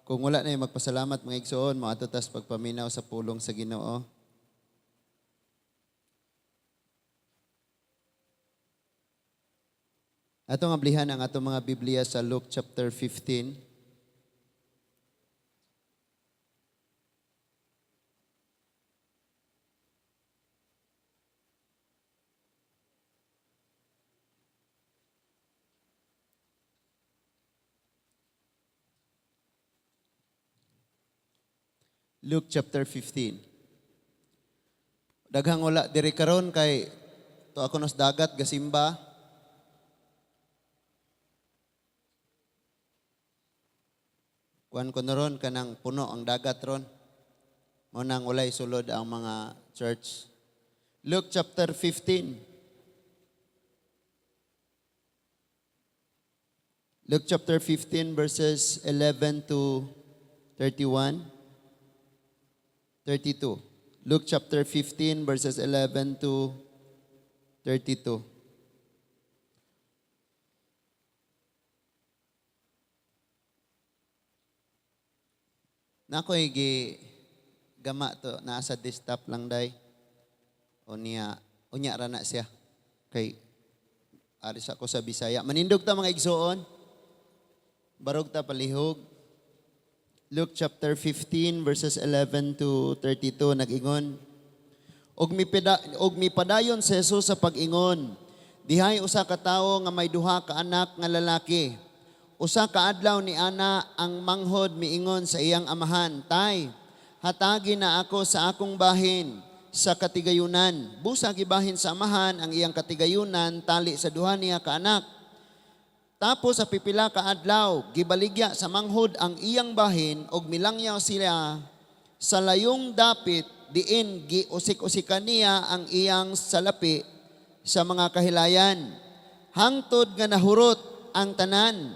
Kung wala na yung magpasalamat, mga igsoon, moadto tas pagpaminaw sa pulong sa Ginoo. Atong ablihan ang atong mga Biblia sa Luke chapter 15. Luke chapter 15. Daghang wala diri karon kay to ako nos dagat gasimba. Kuan ko na ron kanang puno ang dagat ron. Mao nang walay sulod ang mga church. Luke chapter 15. Luke chapter 15 verses 11 to 31. 32. Luke chapter 15 verses 11 to 32. Nako gi gama to naa sa desktop lang day. O niya, unya ra na siya. Kay aris ako sa Bisaya. Manindog ta, mga igsoon. Barog ta palihog. Luke chapter 15 verses 11 to 32, nag-ingon. Og mipadayon si Jesus sa pag-ingon. Dihay usa ka tawo nga may duha ka anak nga lalaki. Usa ka adlaw ni ana ang manghod miingon sa iyang amahan, "Tay, hatagi na ako sa akong bahin sa katigayunan." Busa gibahin sa amahan ang iyang katigayunan tali sa duha niya ka anak. Tapos sa pipila ka adlaw, gibaligya sa manghod ang iyang bahin og milangyaw sila sa layong dapit diin giusik-usikan niya ang iyang salapi sa mga kahilayan. Hangtod nga nahurot ang tanan.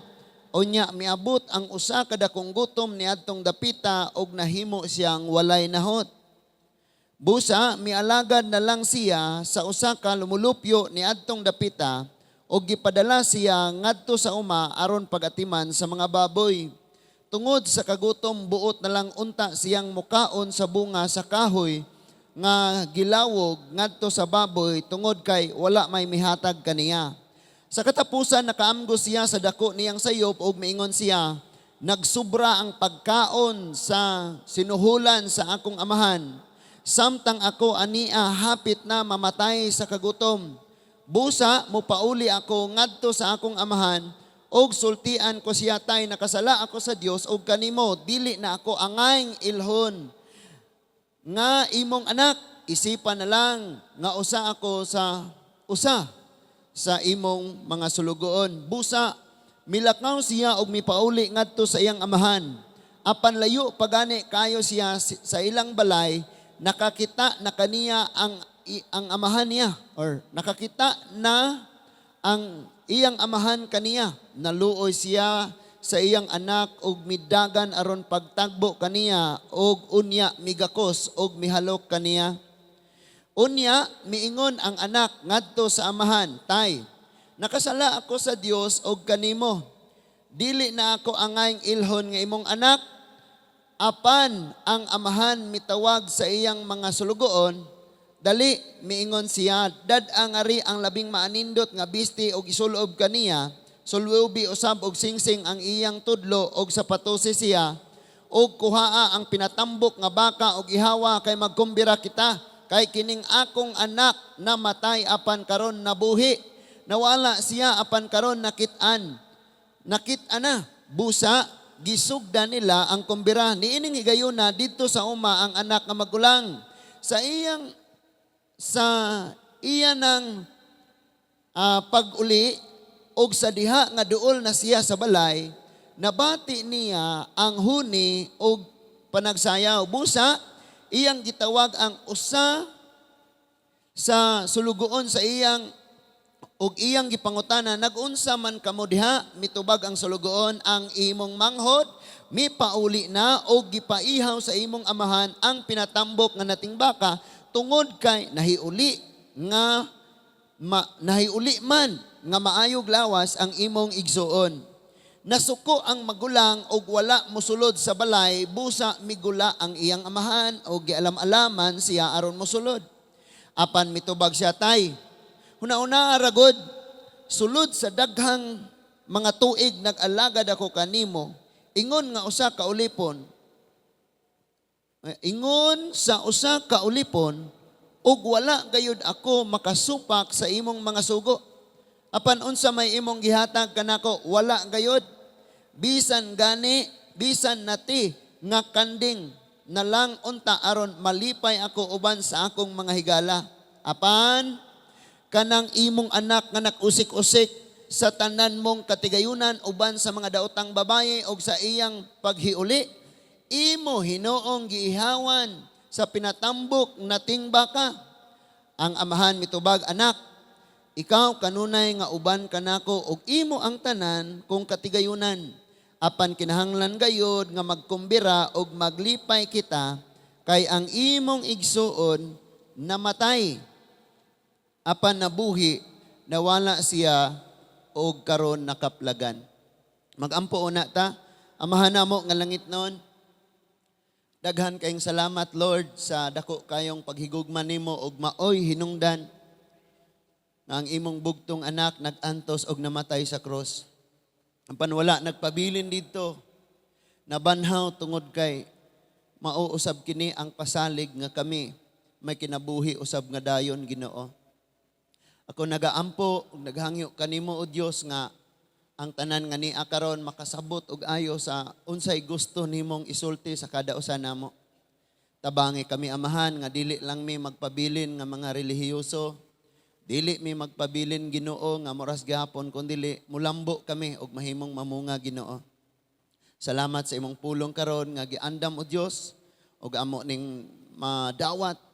Unya miabot ang usa ka dakong gutom niadtong dapita og nahimo siyang walay nahot. Busa mialagad na lang siya sa usa ka lumulupyo niadtong dapita og gipadala siya ngadto sa uma aron pagatiman sa mga baboy. Tungod sa kagutom, buot na lang unta siyang mukaon sa bunga sa kahoy nga gilawog ngadto sa baboy tungod kay wala may mihatag kaniya. Sa katapusan, nakaamgo siya sa dako niyang sayop og miingon siya, "Nagsubra ang pagkaon sa sinuhulan sa akong amahan, samtang ako ania hapit na mamatay sa kagutom. Busa mopauli ako ngadto sa akong amahan og sultian ko siya, 'Tay, nakasala ako sa Dios og kanimo. Dili na ako angayng ilhon nga imong anak. Isipan na lang nga usa ako sa usa sa imong mga sulugoon.'" Busa milakaw siya og mipauli ngadto sa iyang amahan. Apan layo pagani kayo siya sa ilang balay, nakakita na kaniya ang amahan niya or nakakita na ang iyang amahan kaniya. Naluoy siya sa iyang anak og midagan aron pagtagbo kaniya og unya migakos og mihalok kaniya. Unya miingon ang anak ngadto sa amahan, "Tay, nakasala ako sa Dios og kanimo. Dili na ako angayng ilhon nga imong anak." Apan ang amahan mitawag sa iyang mga sulugoon. "Dali," miingon siya, "dad-a ngari ang labing maanindot nga bisti og isulob kaniya. Sulubi usab og singsing ang iyang tudlo og sapatosi siya. Og kuhaa ang pinatambok nga baka og ihawa kay magkumbira kita. Kay kining akong anak namatay apan karon nabuhi. Nawala siya apan karon nakit-an. Nakit-an na." Busa gisugda nila ang kumbira. Niining higayuna, didto sa uma ang anak nga magulang. Sa iya ng pag-uli og sa diha nga duol na siya sa balay, nabati niya ang huni og panagsayaw. Busa iyang gitawag ang usa sa sulugoon sa iyang og iyang gipangutana, "Nagunsa man kamo diha?" Mitubag ang sulugoon, "Ang imong manghod mipauli na og gipaihaw sa imong amahan ang pinatambok nga nating baka tungod kay nahiuli man nga maayog lawas ang imong igsuon." Nasuko ang magulang og wala mosulod sa balay, busa migula ang iyang amahan og gialam-alaman siya aron mosulod. Apan mitubag siya, "Tay, huna-huna ra gud, sulod sa daghang mga tuig nag-alagad ako kanimo, ingon nga usa ka ulipon, ingon sa usa ka ulipon, ug wala gayud ako makasupak sa imong mga sugo. Apan unsa may imong gihatag kanako? Wala gayud. Bisan gani, bisan nati nga kanding na lang unta aron malipay ako uban sa akong mga higala. Apan kanang imong anak nga nag-usik-usik sa tanan mong katigayunan uban sa mga daotang babaye og sa iyang paghiuli, imo hinuong giihawan sa pinatambok nating baka." Ang amahan mitubag, "Anak, ikaw kanunay nga uban kanako ug imo ang tanan kong katigayunan. Apan kinahanglan gayod nga magkumbira og maglipay kita kay ang imong igsuon namatay apan nabuhi, nawala siya og karon nakaplagan." Magampo una ta. Amahan namo nga langitnon, daghan kayong salamat, Lord, sa dako kayong paghigugma nimo og maoy hinungdan nga ang imong bugtong anak nag-antos og namatay sa krus. Apan wala nagpabilin didto. Nabanhaw tungod kay mao usab kini ang pasalig nga kami may kinabuhi usab nga dayon, Ginoo. Ako nagaampo ug naghangyo kanimo, o Dios, nga ang tanan nga nia karon makasabot og ayo sa unsay gusto nimong isulti sa kada usa namo. Tabangi kami, Amahan, nga dili lang mi magpabilin nga mga relihiyoso, dili mi magpabilin, Ginoo, nga moras gihapon, kun dili mulambo kami og mahimong mamunga, Ginoo. Salamat sa imong pulong karon nga giandam, o Dios, ug amo ning madawat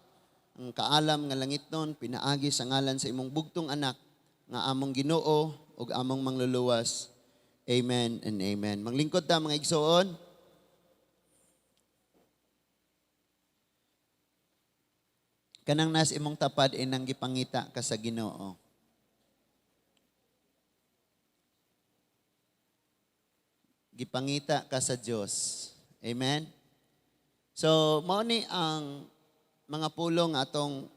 ang kaalam nga langitnon pinaagi sa ngalan sa imong bugtong anak nga among Ginoo ug among mangluluwas. Amen and amen. Manglingkod ta, mga igsoon. Kanang nas imong tapad inang gipangita ka sa Ginoo. Gipangita ka sa Dios. Amen. So mao ni ang mga pulong atong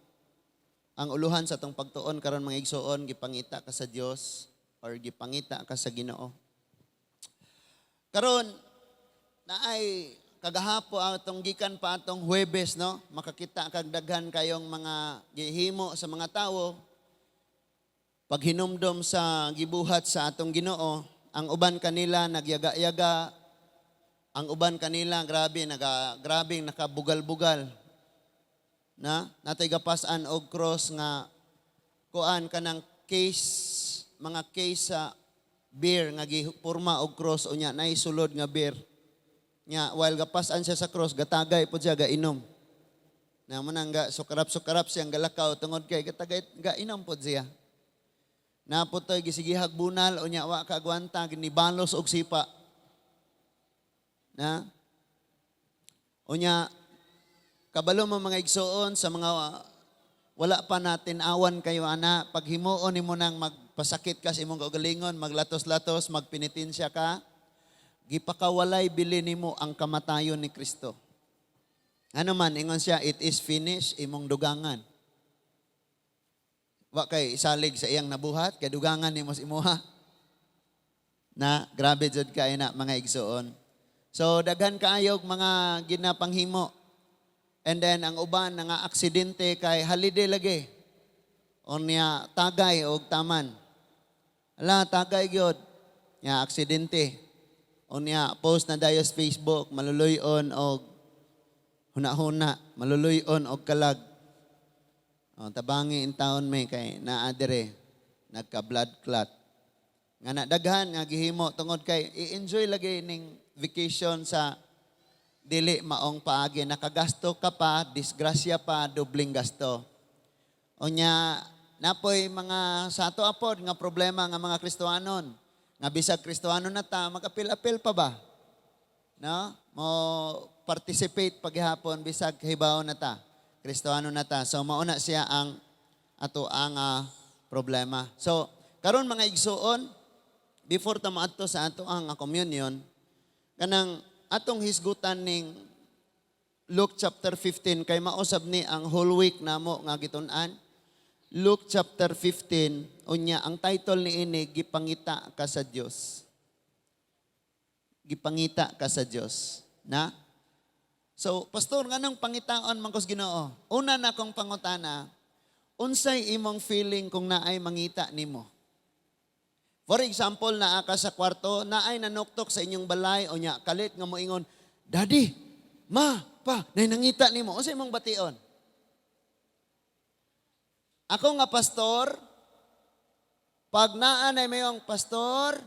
ang uluhan sa atong pagtuon karon, mga igsoon, gipangita ka sa Dios or gipangita ka sa Ginoo. Karon naay kagahapo atong gikan pa atong Huwebes, no, makakita kag daghan kayong mga gihimo sa mga tawo paghinumdom sa gibuhat sa atong Ginoo. Ang uban kanila nagyaga-yaga, ang uban kanila grabe naga grabe nakabugal-bugal na natay gapas-an og cross nga kuan kanang case, mga case sa beer nga gipurma og cross, unya nay sulod nga beer. Nya while gapas-an siya sa cross, gatagay pod siya, gainom. Na mo nang ga sukarap-sukarap siyang galakaw tungod kay gatagay gainom pod siya. Naputoy gisigihag bunal, unya wa ka agwanta, ginibalos og sipa. Na unya kabalo mo, mga igsoon, sa mga wala pa natin awan kayo ana, paghimuon nimo nang magpasakit ka sa imong kaugalingon, maglatos-latos, magpenitensya ka, gipakawalay bili nimo ang kamatayon ni Kristo. Ano man, ingon siya, "It is finished," imong dugangan. Wa kay isalig sa iyang nabuhat, kay dugangan nimo sa imuha. Na, grabe jud kay na, mga igsoon. So, daghan kaayog mga ginapanghimo. And then, ang uban, nga aksidente kay holiday lagi. Unya, tagay og taman. Ala, tagay gyud. Nya, aksidente. Unya, post na dayo sa Facebook, maluluyon og huna-huna, maluluyon og kalag. O, tabangi in taon may kay naa dire nagka blood clot. Nga na daghan nga gihimo tungod kay i-enjoy lagi ning vacation sa dili maong paagi, nakagasto ka pa, disgrasya pa, dobling gasto. Unya napoy mga sa ato apod nga problema nga mga Kristohanon. Nga bisag Kristohanon na ta, magapil-apil pa ba? No? Mo participate paghapon bisag kahibaw na ta. Kristohanon na ta. So mauna siya ang ato ang problema. So karon, mga igsuon, Before ta moadto sa ato ang communion, kanang atong hisgutan ning Luke chapter 15 kay mausab ni ang whole week namo nga gitun-an. Luke chapter 15, unya ang title ni ini, "Gipangita ka sa Dios." Gipangita ka sa Dios. Na? So, "Pastor, nganong pangitaon man kos Ginoo?" Una na kong pangutana, unsay imong feeling kung naay mangita nimo? For example, naa ka sa kwarto, naay nanuktok sa inyong balay, o nya, kalit nga moingon, "Daddy, Ma, Pa, naay nangita nimo." Unsay imong bation? Ako nga pastor, pag naa na mayong "Pastor,"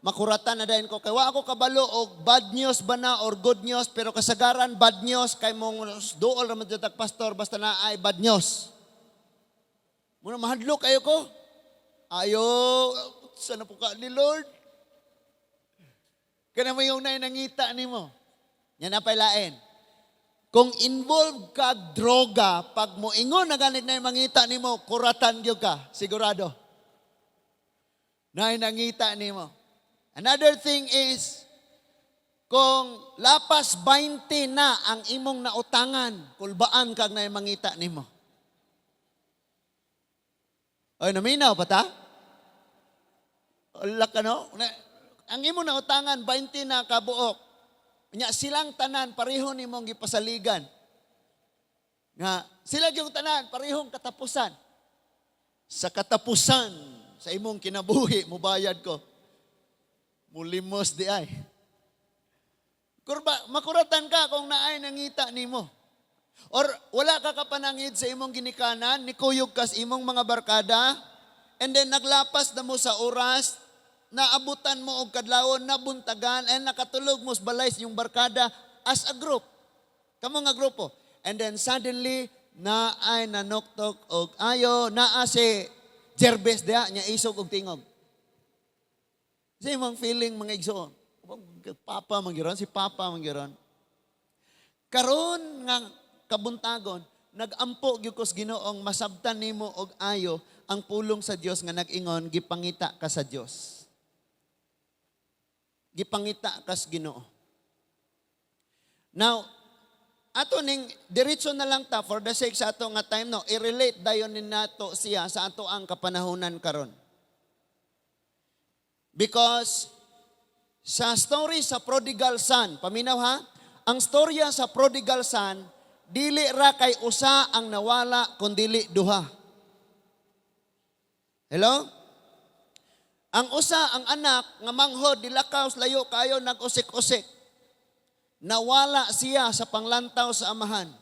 makuratan na dayon ko. Kay wa ako kabalo og bad news ba na or good news, pero kasagaran bad news kay mong duol ra man jud tag pastor basta na ay bad news. Muna mahadlok kayo ko. Ayo, sana po ka ni Lord. Kana mo yung naay nangita nimo. Yan na pailain. Kung involved ka droga, pag moingon na ganit na mangita nimo, kuratan gyud ka, sigurado. Naay nangita nimo. Another thing is, kung lapas 20 na ang imong nautangan, kulbaan kag naay mangita nimo. Oy, naminaw pa ta? Wala ka, no? Ang imong nautangan, 20 na kabuok. Nya silang tanan pareho nimong gipasaligan. Nga sila yung tanan parehong katapusan. Sa katapusan sa imong kinabuhi mubayad ko. Mulimos di ay. Kurba, makuratan ka kung naay nangita nimo. Or wala ka kapanangid sa imong ginikanan, nikuyog ka sa imong mga barkada, and then naglapas na mo sa oras, naabutan mo og kadlawon, nabuntagan, and nakatulog mo sa balay sa inyong barkada as a group. Kamo nga grupo. And then suddenly, naay nanoktok og ayo, naa si Jerves diha, nya isog og tingog. Sa imong feeling, mga igsoon? Papa man gyud ron, si Papa man gyud ron. Karon nga kabuntagon, nagampo gyud ko sa Ginoong masabtan nimo og ayo ang pulong sa Dios nga nag-ingon, "Gipangita ka sa Dios." Gipangita ka sa Ginoo. Now, ato ning diretso na lang ta for the sake sa ato nga time, no, i-relate dayon ni nato siya sa ato ang kapanahonan karon. Because sa story sa prodigal son, paminaw ha, ang storya sa prodigal son, dili ra kay usa ang nawala kundili duha. Hello? Ang usa, ang anak nga manghod, dilakaw layo kayo, nag-usik-usik. Nawala siya sa panglantaw sa amahan.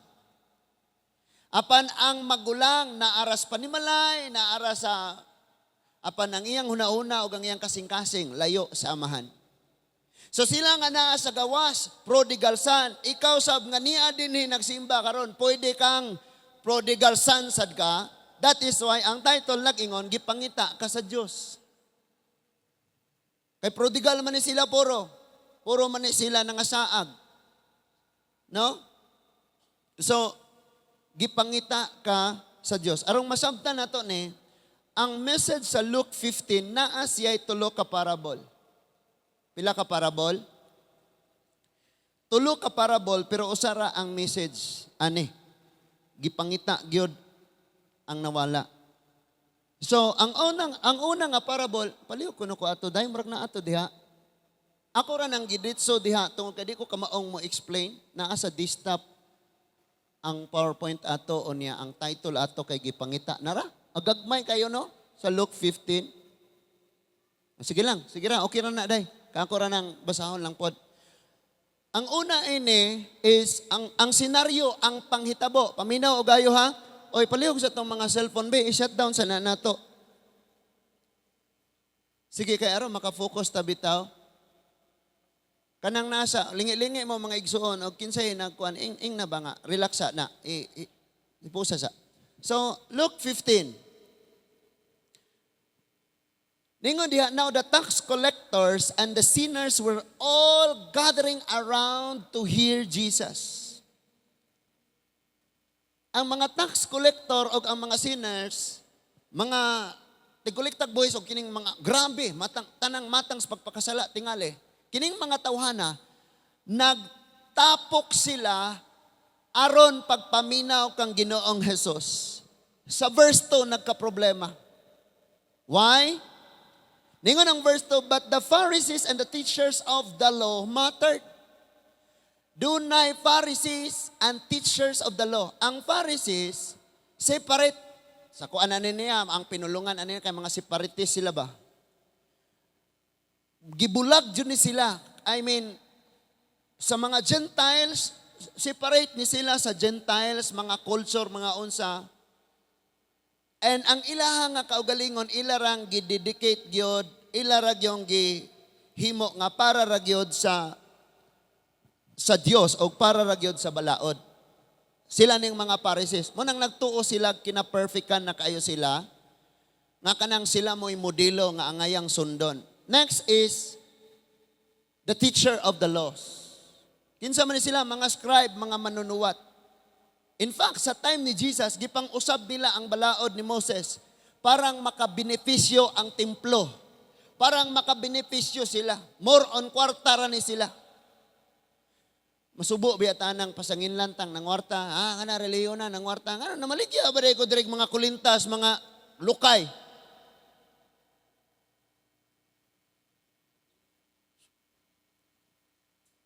Apan ang magulang naaras panimalay, naara sa apan ang iyang huna-huna o ang iyang kasing-kasing layo sa amahan. So sila nga naa sa gawas, prodigal son. Ikaw sab nga niya dinhi nagsimba karon, pwede kang prodigal son sad ka. That is why ang title nag-ingon, "Gipangita ka sa Dios." Kay prodigal man ni sila puro. Puro man ni sila nangasaag. No? So, gipangita ka sa Dios. Arong masabtan nato ni, ang message sa Luke 15, naa siya'y tulo ka parable. Pila ka parable? Tulo ka parable, pero usara ang message ani. Gipangita gyud ang nawala. So, ang unang nga parable, palihog kuno ko ato dahil murag na ato diha. Ako ra nang giditso diha tungod kay di ko kamaong mo explain, naa sa desktop ang PowerPoint ato o niya ang title ato kay "Gipangita." Nara? Agagmay kayo, no, sa Luke 15. Sige lang, sige ra, okay ra na day. Kako ra nang basahon lang pod. Ang una ini is ang senaryo, ang panghitabo. Paminaw og ayo ha. Oy, palihog sa tong mga cellphone be, i-shut down sa na nato. Sige kay aron maka-focus ta bitaw. Kanang nasa lingi-lingi mo, mga igsuon, og kinsay nagkuan ing ing na ba nga relaxa na i, ipusa sa. So Luke 15. Ningon diha, "Now the tax collectors and the sinners were all gathering around to hear Jesus." Ang mga tax collector o ang mga sinners, mga tigkolektag buhis og kining mga grabe matang tanang matang sa pagpakasala tingali. Kining mga tawhana, nagtapok sila aron pagpaminaw kang Ginoong Hesus. Sa verse 2 nagka-problema. Why? Ningon ang verse 2, "But the Pharisees and the teachers of the law muttered." Dunay Pharisees and teachers of the law. Ang Pharisees, separate. Sa kuan ani niya, ang pinulungan ani kay mga separatist sila ba? Gibulag jud ni sila. I mean, sa mga Gentiles, separate ni sila sa Gentiles, mga culture, mga unsa. And ang ilaha nga kaugalingon, ila rang gidedicate gyud, ila ra gyud gihimo nga para ra gyud sa Dios o para ra gyud sa balaod. Sila ning mga Pharisees. Mao nang nagtuo sila, kina-perfectan na kaayo sila, nga kanang sila mo'y modelo nga angayang sundon. Next is the teacher of the laws. Kinsa man ni sila? Mga scribe, mga manunuwat. In fact, sa time ni Jesus, gipang-usab nila ang balaod ni Moses parang makabenepisyo ang templo. Parang makabenepisyo sila. More on kwarta ra ni sila. Masubo biya tanang pasanginlan tang nangwarta. Ah, kana relihiyon na nangwarta. Ngano namaligya ba ko direk mga kulintas, mga lukay?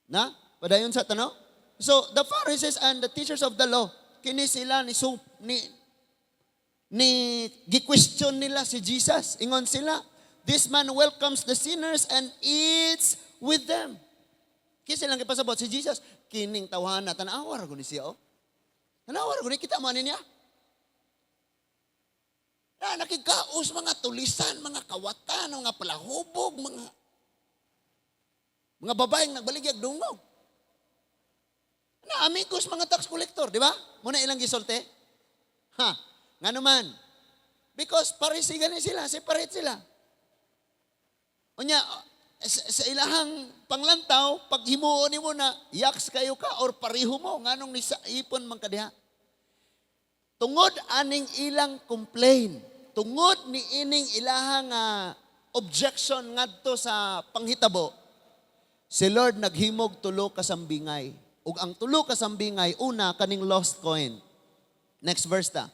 Na? Padayon sa tanaw? So, the Pharisees and the teachers of the law, kini sila ni ni ni gi-question nila si Jesus. Ingon sila, "This man welcomes the sinners and eats with them." Kini silang gipasabot si Jesus, kining tawhana, tan-awa ra guni siya oh. Tan-awa ra guni kita mo ani niya. Na nakigkaos mga tulisan, mga kawatan, mga palahubog, mga babaeng nagbaligyag dungog. Na amigos mga tax collector, di ba? Muna ilang gisolte. Ha, ngano man? Because Pharisee gani sila, separate sila. Unya, sa ilahang panglantaw, pag himuon nimo na, yaks kayo ka or pareho mo, nganong ni sa ipon man kadiha. Tungod aning ilang complaint, tungod ni ining ilahang objection ngadto sa panghitabo, si Lord naghimog tulo ka sambingay. Ug ang tulo ka sambingay, una, kaning lost coin. Next verse ta.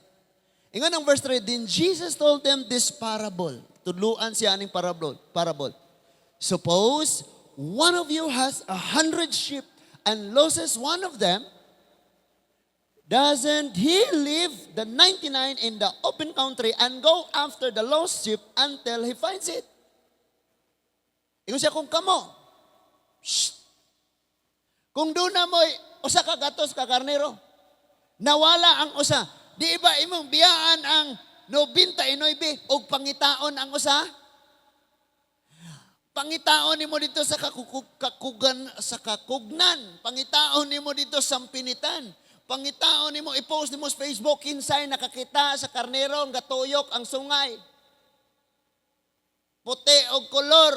Ingon ang verse 3, "Then Jesus told them this parable." Tuluan siya aning parable. Parable. "Suppose one of you has 100 sheep and loses one of them. Doesn't he leave the 99 in the open country and go after the lost sheep until he finds it?" Ingon siya, kung kamo, shh, kung duna mo'y usa ka gatos ka karnero, nawala ang usa, di ba imong biyaan ang 99 og pangitaon ang usa? Pangitaon nimo dito sa kakugan, sa kakugnan, pangitaon nimo dito sa sampinitan. Pangitaon nimo, i-post nimo sa Facebook kinsay nakakita sa karnero nga tuyok ang sungay. Puti og kolor.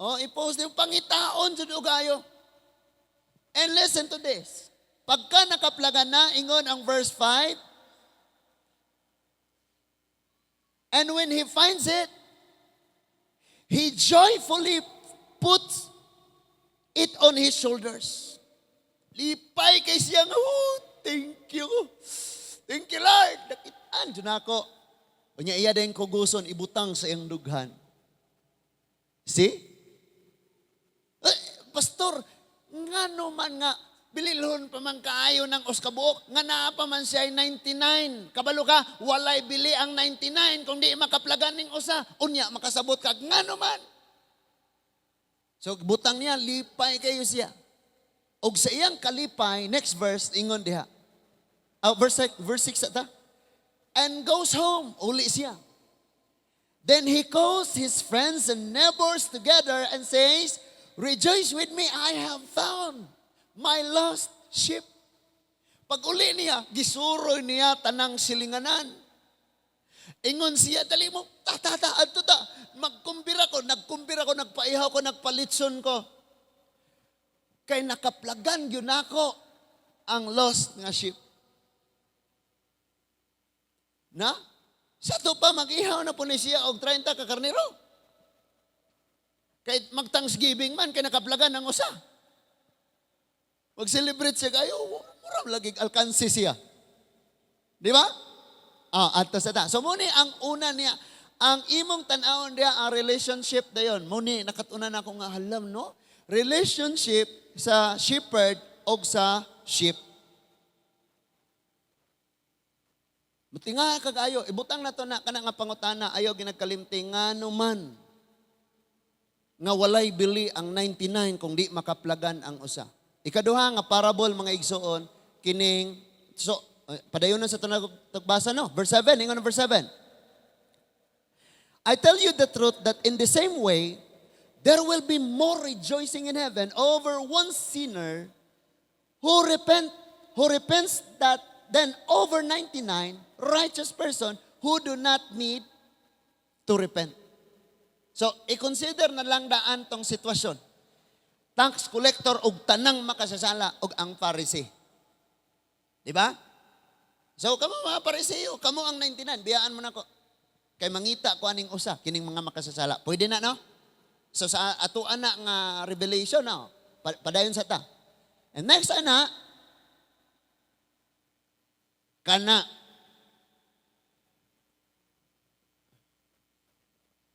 Oh, i-post nimo, pangitaon jud og ayo. And listen to this. Pagka nakaplagan na, ingon ang verse 5, "And when he finds it, he joyfully puts it on his shoulders." Lipay kay siya nga, "Oh, thank you. Thank you, Lord. Nakitaan jud nako." Unya iya din kuguson ibutang sa iyang dughan. See? Eh, pastor, ngano man nga bililhon pa man kaayo ng usa ka buok, nga naa pa man siya 99? Kabalo ka, walay bili ang 99 kung di makaplagan ning usa. Unya makasabot ka, ngano man? So butang niya, lipay kayo siya. Og sa iyang kalipay, next verse, ingon diha. Verse 6 ata. "And goes home," uli siya. "Then he calls his friends and neighbors together and says, 'Rejoice with me, I have found my lost sheep.'" Pag uli niya, gisuroy niya tanang silinganan. Ingon siya, "Dali mo, ta, ta, ta, adto ta. Magkumbira ko, nagkumbira ko, nagpaihaw ko, nagpalitson ko. Kay nakaplagan gyud nako ang lost nga sheep." Na? Sa ato pa, mag-ihaw na po ni siya og 30 ka karnero. Kay mag-Thanksgiving man, kay nakaplagan ang usa. Mag-celebrate siya kayo, murag lagi alkansi siya. Di ba? Ah, ato sa ta. So muni ang una niya, ang imong tan-awon diha ang relationship dayon. Muni nakatunan ako nga halam, no? Relationship sa shepherd og sa sheep. Mutinga kagayo, ibutang na to na kana nga pangutana, ayo ginagkalimti, ngano man nga walay bili ang 99 kung di makaplagan ang usa? Ikaduha nga parable, mga igsoon, kining so padayon na sa tunag tagbasa, no. Verse 7, ingon ang verse 7. "I tell you the truth that in the same way there will be more rejoicing in heaven over one sinner who repents that than over 99 righteous person who do not need to repent." So, i-consider na lang daan tong sitwasyon. Tax collector og tanang makasasala og ang Pharisee. Di ba? So, kamo mga Pariseo, kamo ang 99, biyaan mo na ko. Kay mangita ko aning usa, kining mga makasasala. Pwede na, no? So, sa ato ana nga revelation, no? Padayon sa ta. And next ana, kana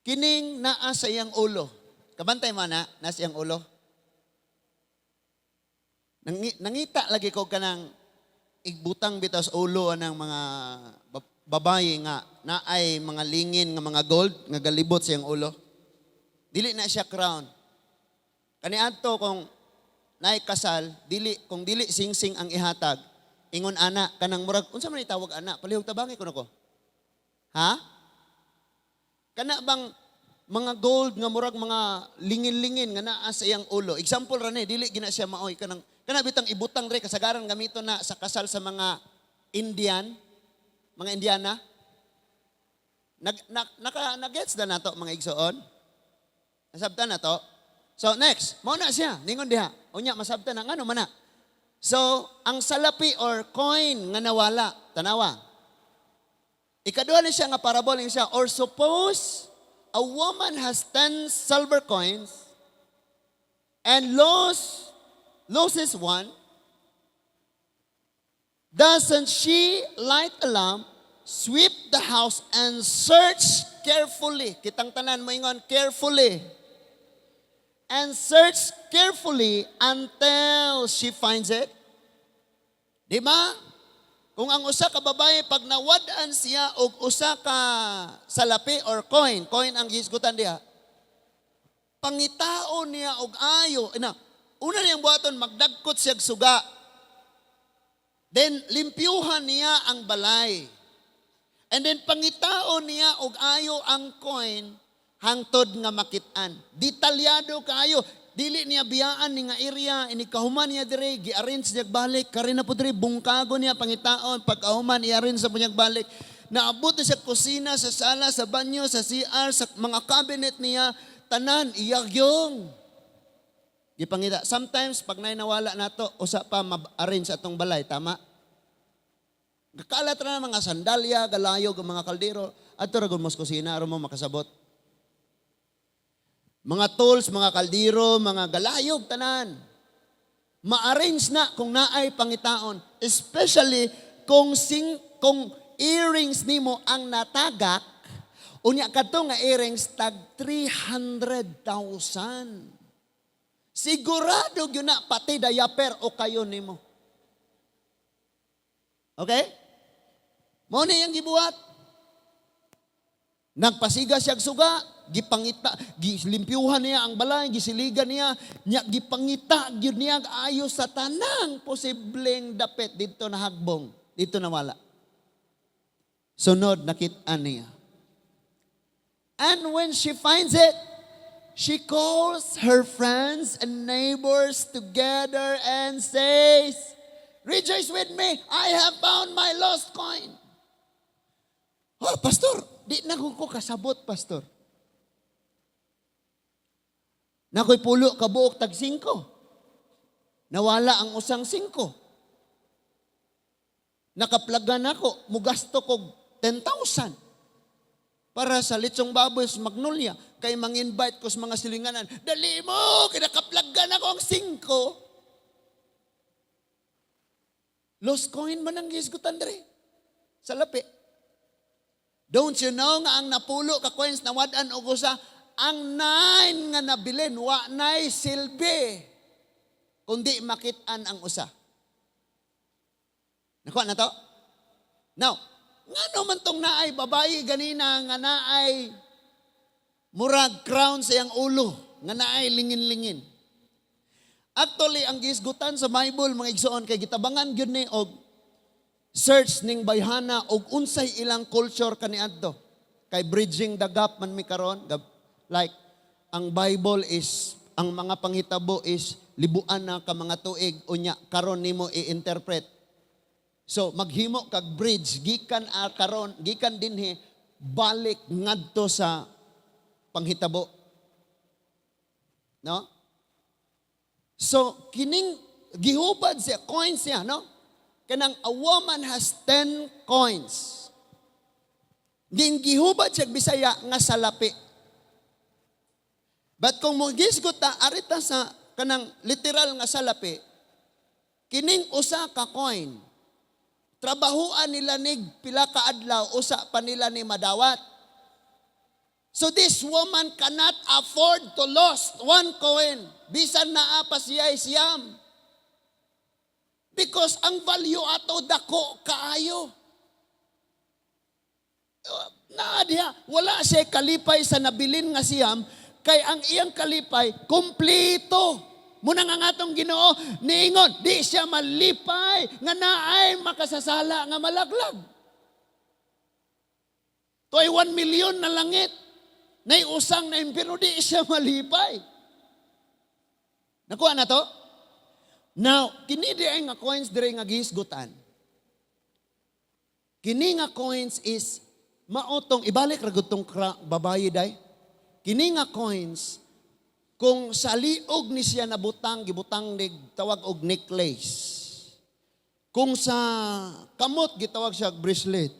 kining naa sa iyang ulo. Kabantay mo na, nasa iyang ulo. Nangita lagi ko kanang igbutang bitaw sa ulo ng mga babaye nga naay mga lingin nga mga gold nga galibot sa iyang ulo. Dili na siya crown. Kaniadto kung naay kasal, dili kung dili singsing ang ihatag, ingon ana kanang murag unsa man itawag ana? Palihog tabangi kuno ko. Ha? Kana bang mga gold nga murag mga lingin-lingin nga naa sa iyang ulo? Example ra ni, dili gina siya maoy kanang kana bitang ibutang re kasagaran gamiton na sa kasal sa mga Indian, mga Indiana. Nag na, naka nagets na nato, mga igsoon? Nasabtan na to? So next, mao na siya, ningon diha. Unya masabtan na ngano man na. So, ang salapi or coin nga nawala, tanawa. Ikaduha ni siya nga parable siya, "Or suppose a woman has 10 silver coins and loses one, doesn't she light a lamp, sweep the house, and search carefully?" Kitang tanan mo ingon, "Carefully." "And search carefully until she finds it?" Di ba? Kung ang usa ka babae pag nawad-an siya og usa ka salapi or coin, coin ang gihisgutan diha. Pangitaon niya og ayo, na una niyang buhaton, magdagkot siya og suga. Then limpyuhan niya ang balay. And then pangitaon niya og ayo ang coin hangtod nga makit-an. Detalyado kaayo. Dili niya biyaan ni nga area, ini kahuman niya dire, gi-arrange niya balik, kari na po dire, bungkago niya pangitaon, pagkahuman i-arrange sa niya balik. Naabot na sa kusina, sa sala, sa banyo, sa CR, sa mga cabinet niya, tanan, iyagyong. Gipangita. Sometimes, pag nawala nato, usa pa ma-arrange atong balay, tama? Gakalat ra na mga sandalya, galayog, ang mga kaldero. Adto ra gud mo sa kusina, aron mo makasabot. Mga tools, mga kaldero, mga galayog, tanan. Ma-arrange na kung naay pangitaon. Especially kung earrings nimo ang natagak, unya kadto nga earrings tag 300,000. Sigurado gyud na pati diaper o kayo nimo. Okay? Mao ni iyang gibuhat. Nagpasiga siya og suga, gipangita, gilimpyuhan niya ang balay, gisiligan niya, nya gipangita gyud niya ayo sa tanang posibleng dapit didto na hagbong, didto nawala. Sunod nakit-an niya. And when she finds it, she calls her friends and neighbors together and says, "Rejoice with me, I have found my lost coin." Oh, pastor, di na ko kasabot, pastor. Nakoy 10 ka buok tag 5. Nawala ang usang 5. Nakaplagan ako, mugasto kog 10,000. Para sa litsong baboy sa Magnolia, kay mang-invite ko sa mga silinganan, "Dali mo, kinakaplaggan ako ang 5." Lost coin man ang gisgutan dre. Salapi. Don't you know nga ang napulo ka coins nawad-an og usa, ang 9 nga nabilin wa nay silbi kundi makit-an ang usa? Nakuha na to? Now, ngano man tong naay babayi ganina nga naay murag crown sa iyang ulo, nga naay lingin-lingin? Actually, ang gisgutan sa Bible, mga igsoon, kay gitabangan gyud ni og search ning bayhana og unsay ilang culture kaniadto. Kay bridging the gap man mi karon, like ang Bible is ang mga panghitabo is libuan na ka mga tuig, unya karon nimo i-interpret. So maghimo kag bridge gikan karon, gikan dinhi balik ngadto sa panghitabo. No? So kining gihubad siya, coins siya, no? Kanang a woman has 10 coins. Ging gihubad siya Bisaya nga salapi. But kung mo gisgot ta arita sa kanang literal nga salapi, kining usa ka coin, trabahuan nila nig pila ka adlaw, usa pa nila ni madawat. So this woman cannot afford to lose one coin. Bisan naa pa siya 9. Because ang value ato dako kaayo. Naa diha, wala siya kalipay sa nabilin nga 9 kay ang iyang kalipay kumpleto. Muna nga nga atong Ginoo niingon, di siya malipay nga naay makasasala nga malaglag. Tuay 1 million na langit. Nay usang na impyerno, di siya malipay. Nakuha na to? Now, kini di ay nga coins dire nga gihisgutan. Kini nga coins is maotong ibalik ra gud tong babayi day. Kini nga coins, kung sa liog ni siya nabutang, gibutang nig tawag og necklace. Kung sa kamot, gitawag siya og bracelet.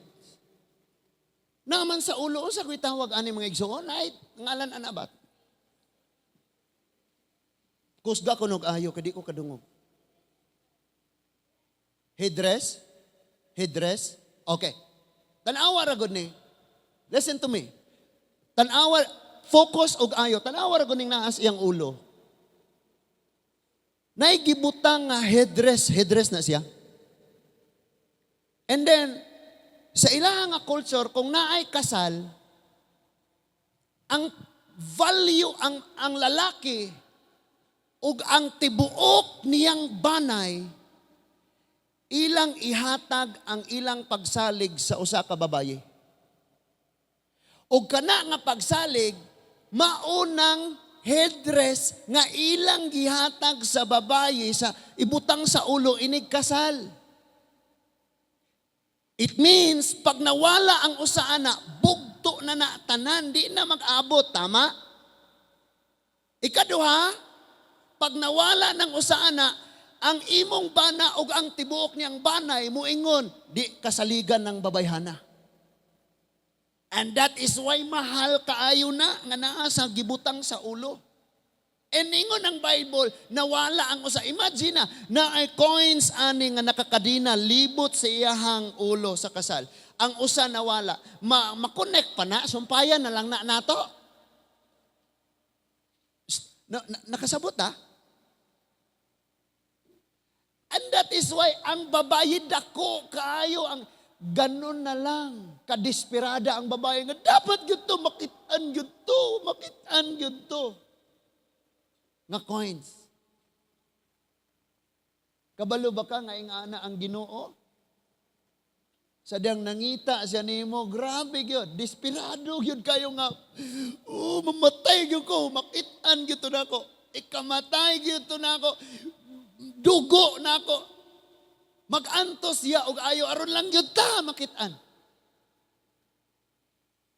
Naman sa ulo, unsa ko'y tawag ani, mga igsoon? Ay, ngalan ana ba? Kusga ko nog ayo kay di ko kadungog. Headdress? Headdress? Okay. Tanawa ra gud ni. Listen to me. Tanawa, focus og ayo. Tanawa ra gud ning naa sa iyang ulo. Naigibutang nga headdress, headdress na siya. And then, sa ilaha nga culture, kung naay kasal, ang value ang lalaki ug ang tibuok niyang banay, ilang ihatag ang ilang pagsalig sa usa ka babaye. Ug kana nga pagsalig maunang headdress nga ilang gihatag sa babaye sa ibutang sa ulo inig kasal. It means pag nawala ang usa ana, bugto na na tanan, di na mag-abot, tama? Ikaduha, pag nawala ng usa ana, ang imong bana ug ang tibuok niyang banay muingon, di kasaligan ng babayhana. And that is why mahal kaayo na nga naa sa gibutang sa ulo. And ingon ang Bible, nawala ang usa. Imagine na, naay coins ani nga nakakadina libot sa iyahang ulo sa kasal. Ang usa nawala. Ma-connect pa na, sumpayan na lang na nato. Shh, na, nakasabot ah. And that is why ang babae dako kaayo ang ganun na lang kadesperada ang babae nga dapat gyud to makitaan, gyud to makitaan, gyud to nga coins. Kabalo ba ka nga ingana ang Ginoo? Sa diyang nangita siya nimo, grabe gyud, desperado gyud kayo nga, oh, mamatay gyud ko, makitaan gyud to nako. Ikamatay gyud to nako. Dugo nako. Magantos siya og ayo aron lang gyud ta makitaan.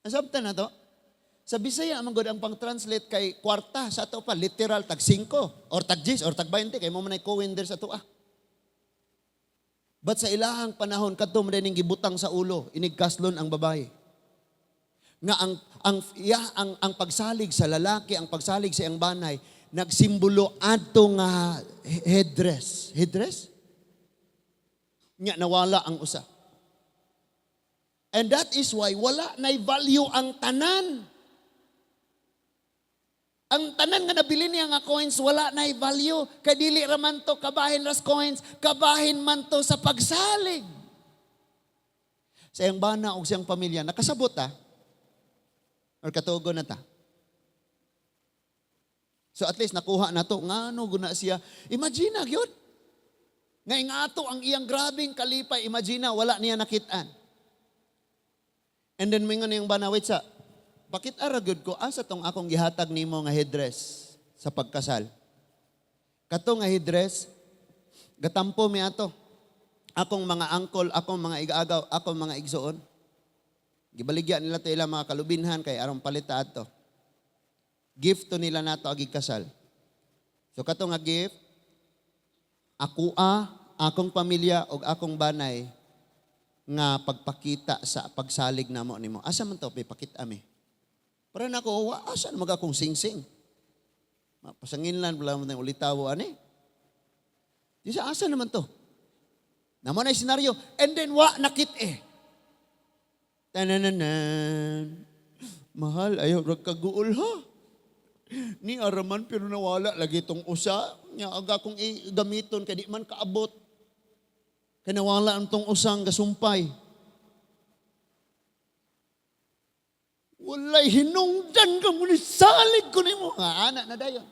Nasabtan na to? Sa Bisaya man gud ang pang-translate kay kwarta sa ato pa literal tag 5 or tag 10 or tag 20 kay mo man ay coin der sa ato ah. But sa ilahang panahon, kadto man ning gibutang sa ulo inig kaslon ang babae. Nga ang pagsalig sa lalaki, ang pagsalig sa iyang banay, nagsimbolo adto nga headdress. Headdress? Nya nawala ang usa. And that is why wala nay value ang tanan. Ang tanan nga nabili niya nga coins, wala nay value. Kay dili ra man to kabahin ras coins, kabahin man to sa pagsalig. Sa iyang bana og siyang pamilya, nakasabot ta? Or katugo na ta? So at least nakuha na to. Ngano guna siya? Imagine na gyud. Nga ingato ang iyang grabing kalipay. Imagine na, wala niya nakitaan. And then mingon niyang bana, "Wait sa, bakit ara gyud ko, asa tong akong gihatag nimo nga headdress sa pagkasal? Kato nga headdress, gatampo mi ato. Akong mga angkol, akong mga igaagaw, akong mga igsoon. Gibaligya nila to ilang mga kalubinhan kay aron palita ato. Gift to nila nato agi kasal. So kato nga gift, akoa, akong pamilya ug akong banay nga pagpakita sa pagsalig namo nimo. Asa man to pakita mi? Para nako, wa asa na mag akong singsing? Pasanginlan wala mo nang ulitawo ani. Di sa asa naman to? Namo na yung senaryo. And then wa nakit eh. Tanananan. Mahal, ayaw rag kaguol ha. Ni araman pero nawala lagi tong usa. Nya aga kong gamiton kay di man kaabot. Kay nawala ang tong usang gasumpay. Walay hinungdan ka mo ni salig ko nimo. Nga ana na dayon.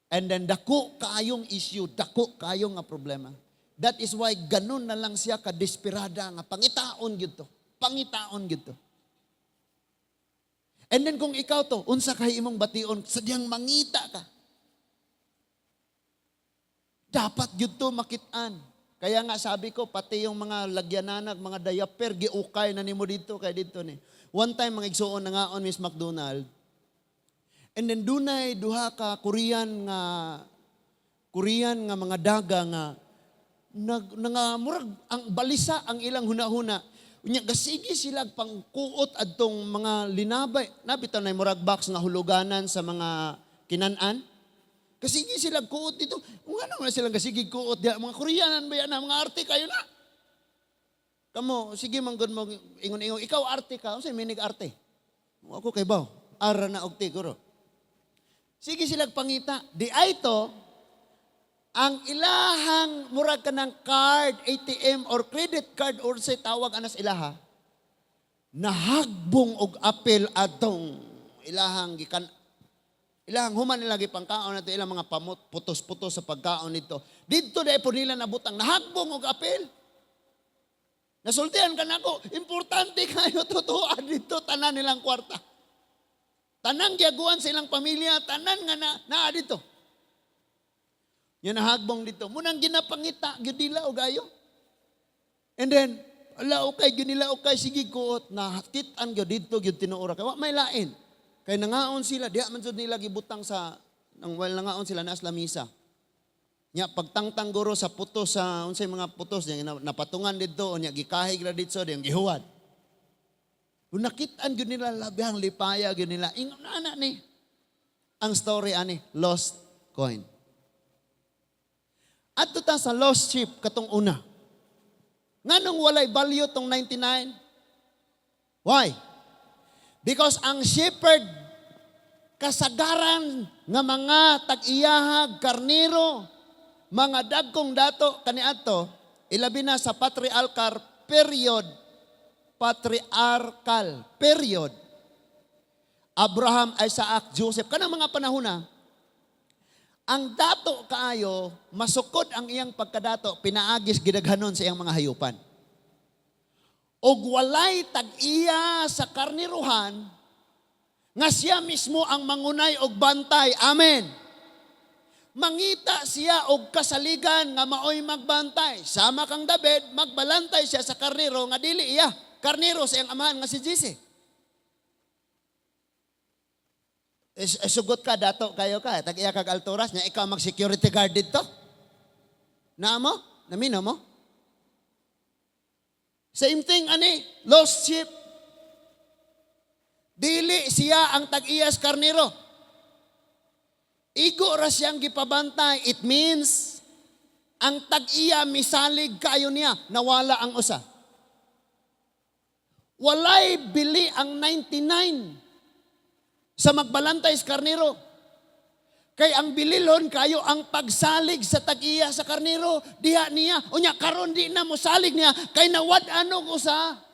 And then dako kaayong issue, dako kaayong nga problema. That is why ganun na lang siya kadesperada nga pangitaon gyud to. Pangitaon gyud to. And then kung ikaw to, unsa kay imong bation, sadyang mangita ka. Dapat gyud to makitaan. Kaya nga sabi ko, pati yung mga lagyananag, mga diaper, giukay na nimo dito, kay dito ni. One time, mga igsuon na ngaon, Miss McDonald. And then dunay duha ka Korean nga mga daga nga nag nga murag ang balisa ang ilang hunahuna. Unya gasigi sila pangkuot adtong mga linabay. Nabitaw na murag box nga huluganan sa mga kinan-an. Kasigi sila kuot dito. Ngano man silang gasigi kuot diha, mga Koreanan ba yan na mga arte kayo na. Kamo, sige man gud mo ingon-ingon ikaw arte ka, unsay meaning arte? Ako kay baw, ara na og tiguro. Sige sila pangita. Di ay to, ang ilahang murag ka ng card, ATM or credit card or say tawag anas ilaha, nahagbong og apel atong ilahang gikan ilahang human nila gipangkaon nato ilang mga pamot putos-putos sa pagkaon nito. Didto dai po nila nabutang nahagbong og apel. Nasultian ka nako, importante kayo totoo dito tanan nilang kwarta. Tanang giaguan sa ilang pamilya, tanan nga na naa dito. Yan nahagbong dito. Munang ginapangita, gyud nila og ayo. And then, ala okay, gyud nila okay, sige kuot, na kit-an gyud dito, gyud tinuora. Kay wa may lain. Kay nangaon sila, diha man jud nila gibutang sa, nang while nangaon sila, naas lamisa. Nya pagtangtang guro sa putos sa unsay mga putos nya napatungan didto nya gikahig ra didto diyang gihuwad. Kung nakit-an gyud nila labihang lipaya gyud nila. Ingon ana ni. Ang story ani lost coin. Adto ta sa lost sheep katong una. Nganong walay value tong 99? Why? Because ang shepherd kasagaran nga mga tag-iyahag karnero, mga dagkong dato kaniadto, ilabi na sa patriarchal period, Abraham, Isaac, Joseph, kanang mga panahon na, ang dato kaayo, masukod ang iyang pagkadato, pinaagis gidaghanon sa iyang mga hayupan. Og walay tag-iya sa karniruhan, nga siya mismo ang mangunay og bantay. Amen. Mangita siya og kasaligan nga maoy magbantay. Sama kang David, magbalantay siya sa karnero nga dili iya. Karnero sa iyang amahan nga si Jesse. Sugot ka, dato kayo ka. Tag-iya kag alturas niya, ikaw mag-security guard dito. Naa mo? Namino mo? Same thing, ani, lost sheep. Dili siya ang tag-iyas karnero. Igo ra siyang gipabantay. It means, ang tag-iya misalig kayo niya, nawala ang usa. Walay bili ang 99 sa magbalantay sa karnero. Kay ang bililon kayo ang pagsalig sa tag-iya sa karnero diha niya. Unya karon di na mosalig niya kay nawad-an og usa.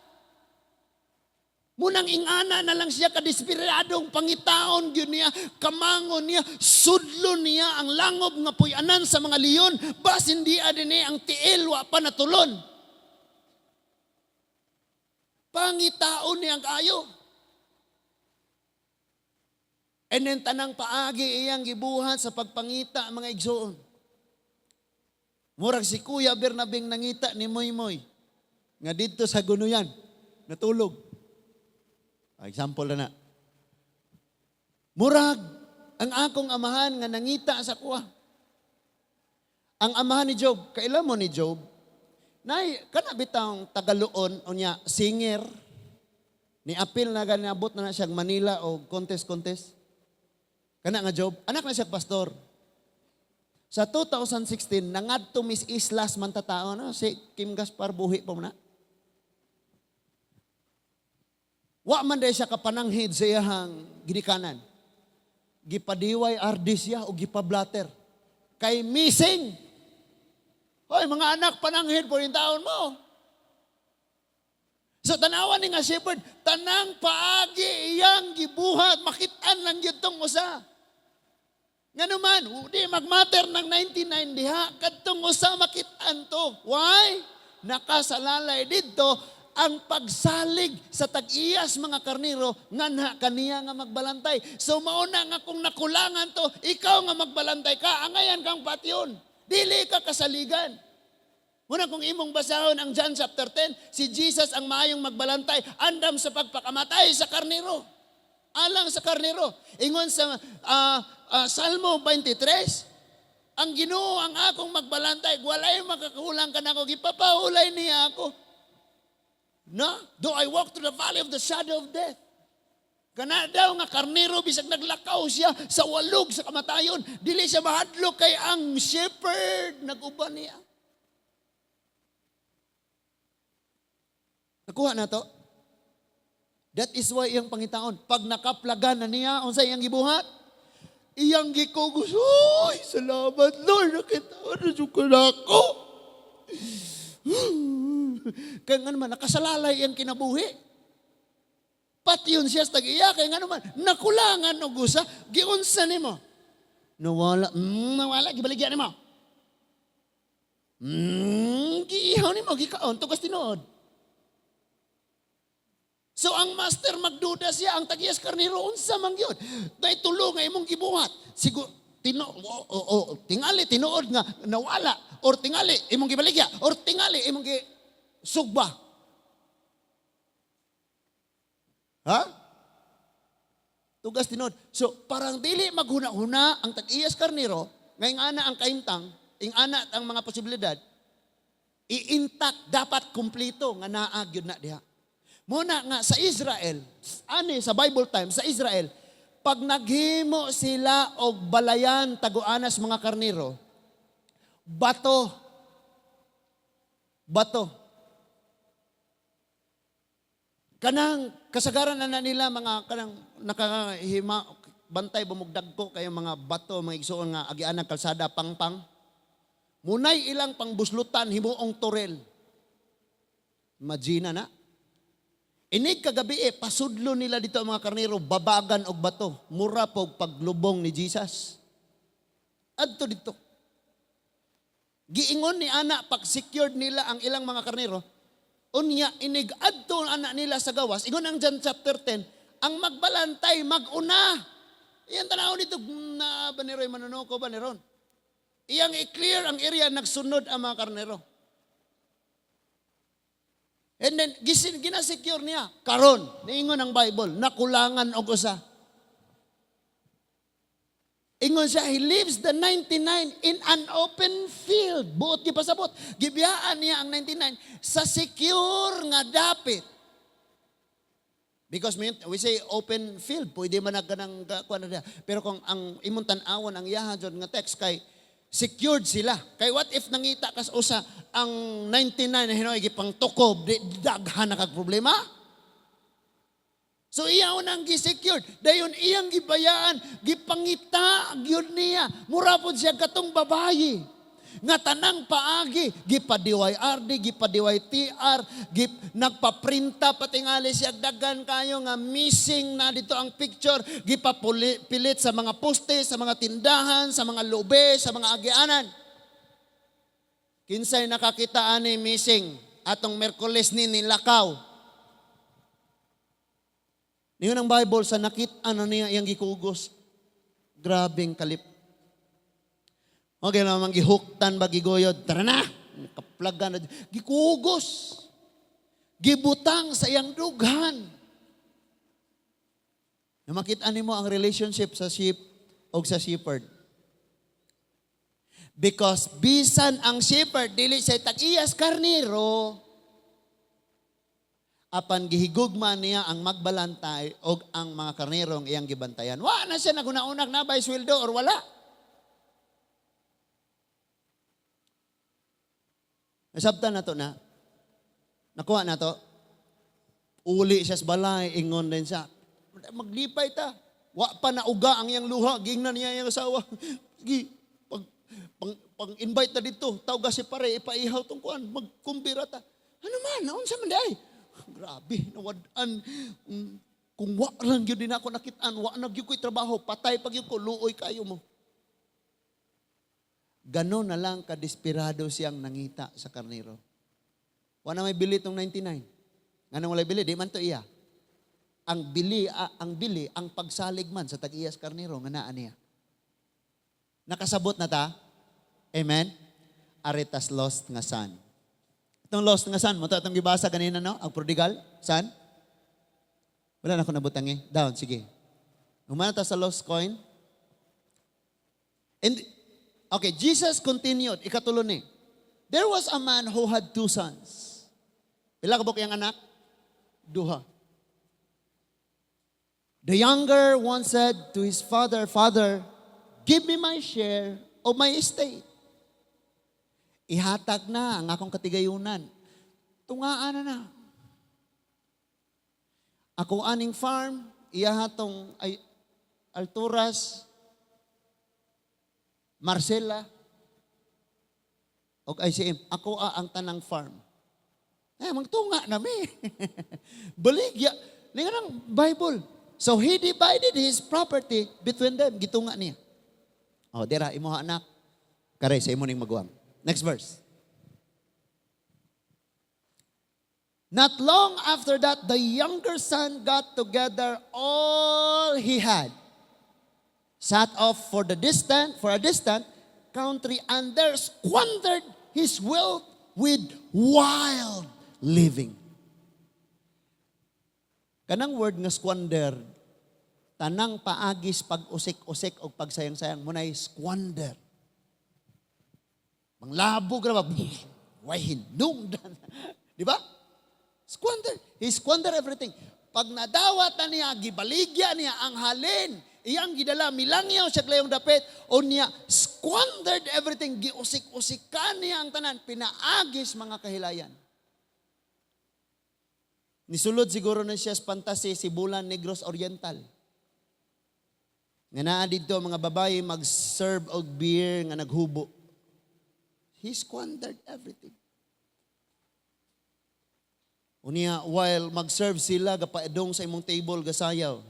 Munang ingana na lang siya kadesperadong pangitaon gyud niya, kamangon niya, sudlo niya ang langob nga puy-anan sa mga leon, basin di dinhi ang tiil wa pa natulon. Pangitaon niya kaayo. And then tanang paagi iyang gibuhat sa pagpangita, mga igsoon. Murag si Kuya Bernabing nangita ni Moy Moy nga didto sa gunuyan natulog. Ah, example na na. Murag ang akong amahan nga nangita sa kuha. Ang amahan ni Job, kaila mo ni Job? Nay, kana bitang tagaluon unya singer ni apil na gani abot na na siyang Manila o contest contest. Kana nga Job, anak na siya pastor. Sa 2016, nangadto Miss Islas man tatao no, si Kim Gaspar buhi pa man na. Wa man day siya kapananghid sa iyahang ginikanan. Gipadiway RD siya o gipablatter. Kay missing. Hoy, mga anak, pananghid po yung taon mo. So tanawan ni nga shepherd, tanang paagi iyang gibuhat, makitaan lang gyud tong usa. Nga naman, di magmatter ng 99 diha, kadtong usa makitaan to. Why? Nakasalalay didto ang pagsalig sa tag-iyas mga karnero nganha kaniya nga magbalantay. So mauna nga kung nakulangan to, ikaw nga magbalantay ka, angayan kang patyon. Dili ka kasaligan. Muna kung imong basahon ang John chapter 10, si Jesus ang maayong magbalantay, andam sa pagpakamatay sa karnero. Alang sa karnero. Ingon sa Salmo 23, "Ang Ginoo ang akong magbalantay, walay makakulang kanako, gipapahulay niya ako." No? "Though I walk through the valley of the shadow of death." Kana daw nga karnero, bisag naglakaw siya sa walog sa kamatayon, dili siya mahadlok kay ang shepherd nag-uban niya. Nakuha na to? That is why iyang pangitaon. Pag nakaplagan na niya, unsa iyang gibuhat? Iyang gikugos, "Uy, salamat Lord, nakita na jud ko na ako." Kaya nga naman, nakasalalay iyang kinabuhi. Patyon siya sa tag-iya, kaya nga naman, nakulangan og usa, giunsa nimo? Nawala, nawala, gibaligya nimo. Giihaw nimo, gikaon, tugas tinuod. So ang master magduda siya, ang tag-iyas karnero, unsa man gyud? Dahil tulo nga imong gibuhat. Sigur, tino, o, tingali, tinuod nga nawala, or tingali, imong gibaligya, or tingali, imong gi sugba. Ha? Tugas tinuod. So parang dili maghuna-huna ang tag-iyas karnero, ngayong ana ang kaimtang, ing ana ang mga posibilidad, i-intact dapat kumplito nga naa gyud na diha. Muna nga sa Israel, ani sa Bible time, sa Israel, pag naghimo sila og balayan taguanas mga karnero, bato. Bato. Kanang kasagaran na nila mga kanang nakahima bantay bumugdagko kayo mga bato, mga igsuon nga agian ng kalsada pangpang. Munay ilang pangbuslutan himuong torel. Imagine na. Inig kagabi eh, pasudlo nila dito ang mga karnero, babagan og bato. Mura po paglubong ni Jesus. Adto dito. Giingon ni ana, pag secured nila ang ilang mga karnero, unya inig adto anak nila sa gawas, ingon ang John chapter 10, ang magbalantay, maguna. Iyan tanaw dito, na baniroy manunuko ba ni ron? Iyang i-clear ang area, nagsunod ang mga karnero. And then, ginasecure niya. Karon, niingon ang Bible, nakulangan og usa. Ingon siya, he leaves the 99 in an open field. Buot gipasabot. Gibiyaan niya ang 99 sa secure nga dapit. Because we say open field, pwede man na kanang kuan na diha. Pero kung ang imong tan-awon ang iyahan jud nga text kay secured sila. Kay what if nangita kas usa, ang 99 na hinoy gipangtukob, di daghan na kag problema? So iya nang gi-secured. Dayon iyang gibayaan, gipangita gyud niya. Mura pod siya katong babayi nga tanang paagi, gipa DYRD, gipa DYTR, gip, nagpaprinta patingali siya daghan kayo nga missing na dito ang picture, gipapilit sa mga poste, sa mga tindahan, sa mga lube, sa mga agianan. Kinsay nakakita ani missing atong Merkules ni nilakaw? Niyon ang Bible, sa nakit-an na niya iyang gikugos. Grabeng kalip. Okay naman gihuktan ba giguyod? Tara na! Kaplagan na. Gikugos. Gibutang sa iyang dughan. Na makita nimo ang relationship sa sheep o sa shepherd. Because bisan ang shepherd dili siya tag-iyas karniro, apan gihigugma niya ang magbalantay og ang mga karnerong iyang gibantayan. Wa na siya naguna-unag na by sweldo or wala. Nasabtan na to na. Nakuha na to. Uli siya sa balay, ingon din siya. Maglipay ta. Wa pa na uga ang iyang luha, gingnan niya iyang asawa. Sige, pag invite na dito, tawga si pare, ipaihaw tong kuan, magkumbira ta. Ano man, unsa man day? Grabe, nawad-an. Kung wa lang gyud din ako nakitaan, wa na gyud ko'y trabaho, patay pag gyud ko, luoy kayo mo. Ganon na lang kadesperado siyang nangita sa karnero. Wa na may bili tong 99. Nganong walay bili? Di man to iya. Ang bili, ang pagsalig man sa tag-iyas karnero nga naa niya. Nakasabot na ta? Amen? Aretas lost nga son. Itong lost nga son, mo to itong gibasa kanina, no? Ang prodigal son. Wala na ako nabutang eh. Down, sige. Humana ta sa lost coin. And, okay, Jesus continued. Ikatulo ni. There was a man who had two sons. Pila ka yung anak? Duha. The younger one said to his father, "Father, give me my share of my estate." Ihatag na ang akong katigayunan. Tungaan na na. Ako aning farm, iya tong ay, Alturas, Marcela, og ICM. Ako ang tanang farm. Eh, magtunga na mi. Baligya. Linga ng Bible. So he divided his property between them. Gitunga niya. Oh, dira, imo anak. Kare, sa imo ning maguwang. Next verse. Not long after that, the younger son got together all he had, set off for a distant country, and there squandered his wealth with wild living. Kanang word nga squander, tanang paagis pag-usik-usik o pagsayang-sayang mo na squander. Manglabog ra ba? Way hinungdan. Di ba? Squander. He squander everything. Pag nadawat na niya, gibaligya niya ang halin. Iyang gidala, milangyaw siya layong dapit. O niya, squandered everything. Giusik-usikan niya ang tanan. Pinaagis mga kahilayan. Nisulod siguro na siya sa fantasy Sibulan, Negros Oriental. Nga naa didto mga babae mag-serve og beer nga naghubo. He squandered everything. Unya, while mag-serve sila, gapaedong sa imong table, gasayaw.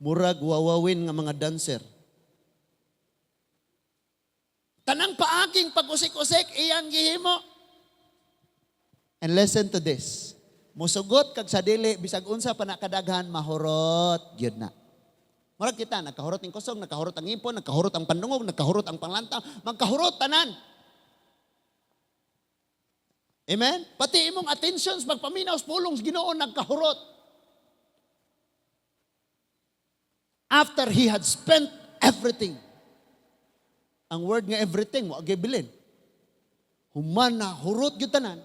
Murag wawawin nga mga dancer. Tanang paaging pag-usik-usik, iyang gihimo. And listen to this. Musugot kag sa dili, bisag unsa pa nakadaghan, mahurot gyud na. Murag kita, nagkahurot ning kusog, nagkahurot ang ngipon, nagkahurot ang pandungog, nagkahurot ang panglantang, magkahurot tanan. Amen? Pati imong attentions pagpaminaw sa pulong sa Ginoo nagkahurot. After he had spent everything. Ang word nga everything, wa gibilin. Human na hurot gyud tanan.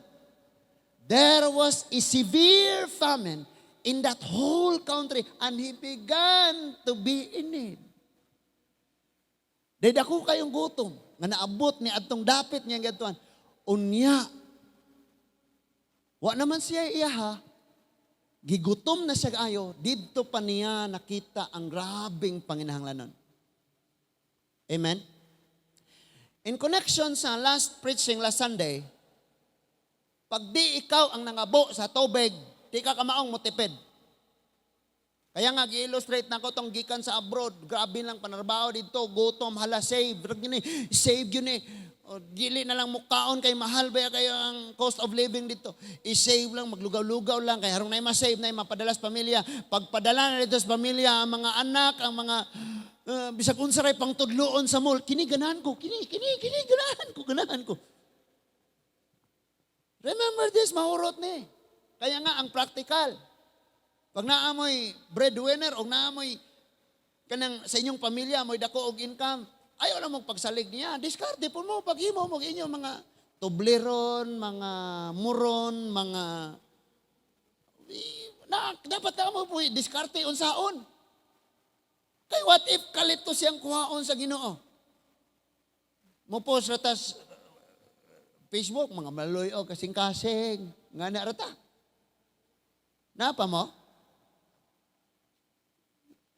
There was a severe famine In that whole country, and he began to be in need. Day dako kayong gutom nga naabot ni adtong dapit niya gadtuan. Unya, wa naman siya iyaha, gigutom na siya ayo, didto pa niya nakita ang grabing panginahanglanon. Amen? In connection sa last preaching last Sunday, pag di ikaw ang nangabo sa tubig, di ka kamaong motipid. Kaya nga, gi-illustrate na ko tong gikan sa abroad. Grabe lang panarbaho dito, gutom, hala, save. Yun eh, save yun eh. O, dili na lang mukaon kay mahal ba kayo ang cost of living dito. I-save lang, maglugaw-lugaw lang. Kay harong na ma-save na mapadala sa pamilya. Pagpadala na dito sa pamilya, ang mga anak, ang mga bisag unsa ray pang tudloon sa mall, kini ganahan ko, kini, kini, kini, ganahan ko, ganahan ko. Remember this, mahurot ni. Kaya nga, ang practical. Pag naamoy breadwinner o naamoy kanang sa inyong pamilya mo'y dako og income, ayaw na mong pagsalig niya. Diskarte po mo, paghimo mo inyong mga Toblerone, mga muron, mga na, dapat na mo po diskarte unsaon. Kay what if kalito siyang kuhaon sa Ginoo? Mo post ra tas Facebook, mga maloy o kasing-kasing, nga na rata. Napa mo?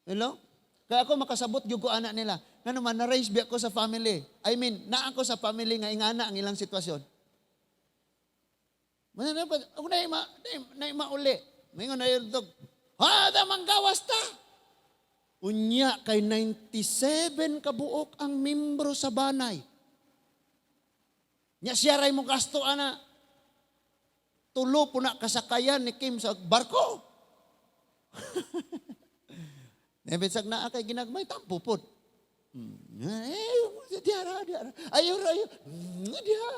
Hello? Kaya ako makasabot gyud ko ana nila. Ngano man na-raise biya ko sa family. I mean, naa ko sa family nga ingana ang ilang sitwasyon. Mana na ba ako na mauli. Mingon na yun dog. Ha, da manggawas ta. Unya kay 97 kabuok ang membro sa banay. Nya siya ray mo gasto ana. Tulo po na kasakayan ni Kim sa barko. Nebitsag naa kay ginagmay, tampo pod. Eh, diara, diara. Ayaw, ayaw. Diha.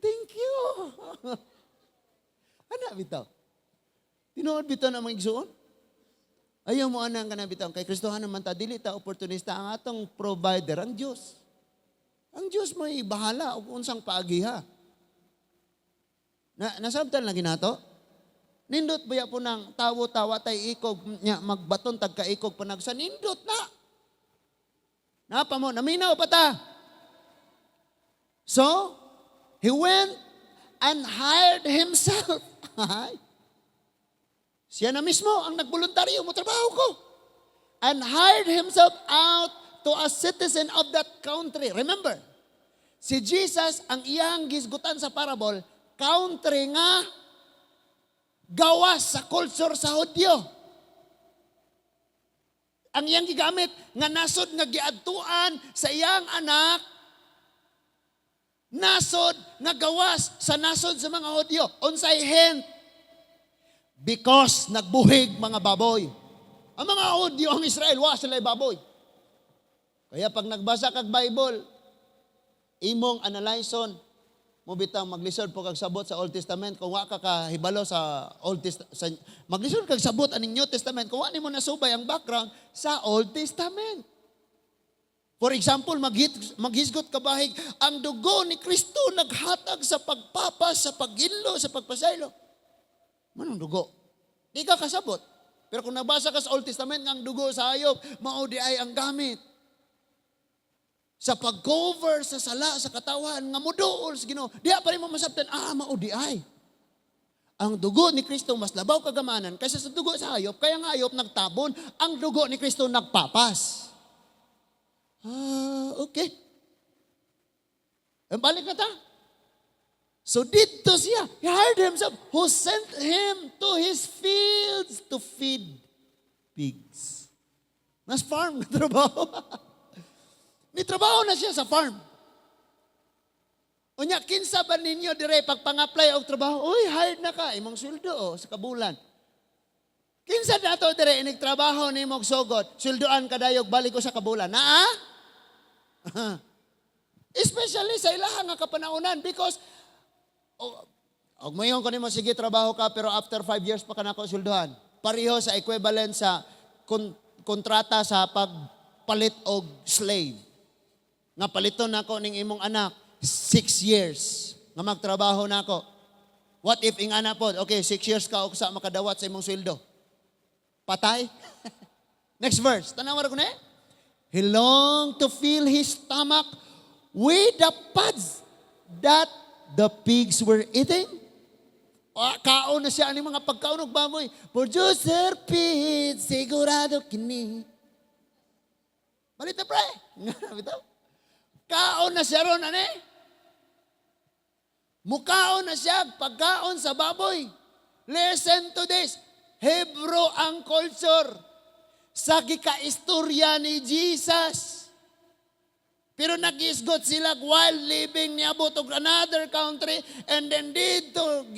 Thank you. Ana bitaw. Tinuod bitaw na mga igsuon. Ayaw mo ana ang kanang bitaw. Kay Kristohanon man ta, dili ta oportunista. Ang atong provider, ang Diyos. Ang Diyos may bahala og unsang paagiha. Na, nasabtan lagi nato? Nindot ba po ng tawo-tawa tay ikog nya magbaton tag kaikog panagsa, nindot na. Napa mo, naminaw pa ta. So, he went and hired himself. Ay. Siya na mismo ang nagboluntaryo mo trabaho ko. And hired himself out to a citizen of that country. Remember, si Jesus ang iyang gisgutan sa parable, country nga gawas sa culture sa Hudyo. Ang iyang gigamit nga nasod nga giadtuan sa iyang anak, nasod nga gawas sa nasod sa mga Hudyo. Unsay hint? Because nagbuhig mga baboy. Ang mga Hudyo, ang Israel, wa sila baboy. Kaya pag nagbasa kag Bible, imong analyson, mo bitang maglisod po kag sabot sa Old Testament kung wa ka kahibalo sa Old Testament, sa, maglisod kag sabot aning New Testament kung wa nimo nasubay ang background sa Old Testament. For example, maghisgot ka bahig, ang dugo ni Kristo naghatag sa pagpapas, sa paghinlo, sa pagpasaylo. Manong dugo? Di ka kasabot. Pero kung nabasa ka sa Old Testament, ang dugo sa hayop, mao di ay ang gamit sa pag-cover sa sala sa katawan nga muduol sa Ginoo. Diha pa rin mo masabtan, ah, mao di ay. Ang dugo ni Kristo mas labaw kagamanan kaysa sa dugo sa hayop, kaya nga hayop nagtabon, ang dugo ni Kristo nagpapas. Ah, okay. Eh, balik na ta. So dito siya, he hired himself, who sent him to his fields to feed pigs. Nas farm na trabaho. Ni trabaho na siya sa farm. Unya, kinsa ba ninyo dire pag pang-apply og trabaho, uy, hired na ka, imong sweldo oh, sa kabulan. Kinsa nato dire inig trabaho nimo og sugod, sweldoan ka dayog balik ko sa kabulan. Naa? Especially sa ilaha nga kapanahonan because oh, og moingon ko nimo, sige, trabaho ka, pero after 5 years pa ka nako sweldohan. Pareho sa equivalent sa kontrata sa pagpalit og slave. Nga paliton nako ning imong anak, 6 years nga magtrabaho nako. What if ingana po, okay, 6 years ka og sa makadawat sa imong sweldo. Patay? Next verse. Tanawa ko na eh. He longed to fill his stomach with the pods that the pigs were eating. Ah, kaon na siya ani mga pagkaon og baboy. Producer Pete, sigurado kini. Balita, pre. Nga bitaw. Kaon na siya ron ani. Mukaon na siya pagkaon sa baboy. Listen to this. Hebrew ang culture. Sa gikaistorya ni Jesus. Pero nag-isgot sila while living, niabot og another country and then dito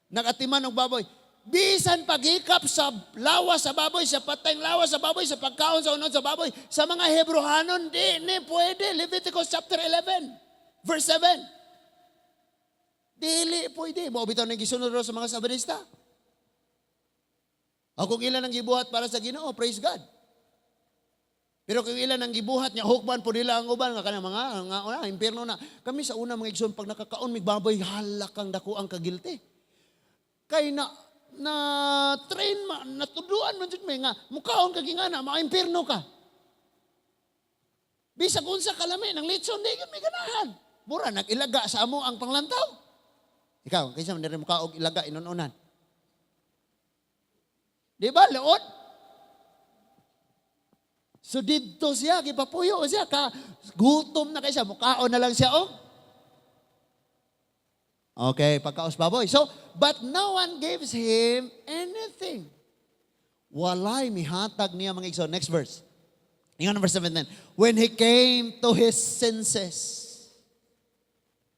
nagatiman og baboy. Bisan paghikap sa lawas sa baboy, sa patayng lawas sa baboy, sa pagkaon sa unod sa baboy, sa mga Hebrohanon, di ni pwede. Leviticus chapter 11, verse 7. Dili pwede. Mao bitaw nang gisunod ro sa mga Sabadista. O kung ilan ang gibuhat para sa Ginoo, praise God. Pero kung ilan ang gibuhat niya, hukman po nila ang uban nga kanang mga nga una, impierno na. Kami sa una, mga igsoon, pag nakakaon mig baboy, hala kang dako ang kagilty. Kay na na train ma, natuduan man jud may nga mukaon kag ingana, maka-impierno ka. Bisag unsa kalami ng litson, di gyud may ganahan. Mura nag-ilaga sa amo ang panglantaw. Ikaw, kinsa man diri mukaog ilaga inununan? Di ba, leod? So didto siya, gipapuyo siya, ka, gutom na kay siya, mukaon na lang siya, oh. Okay, pagkaos baboy. So, but no one gives him anything. Walay mihatag niya, mga igsoon. Next verse. Ingon verse 17. When he came to his senses,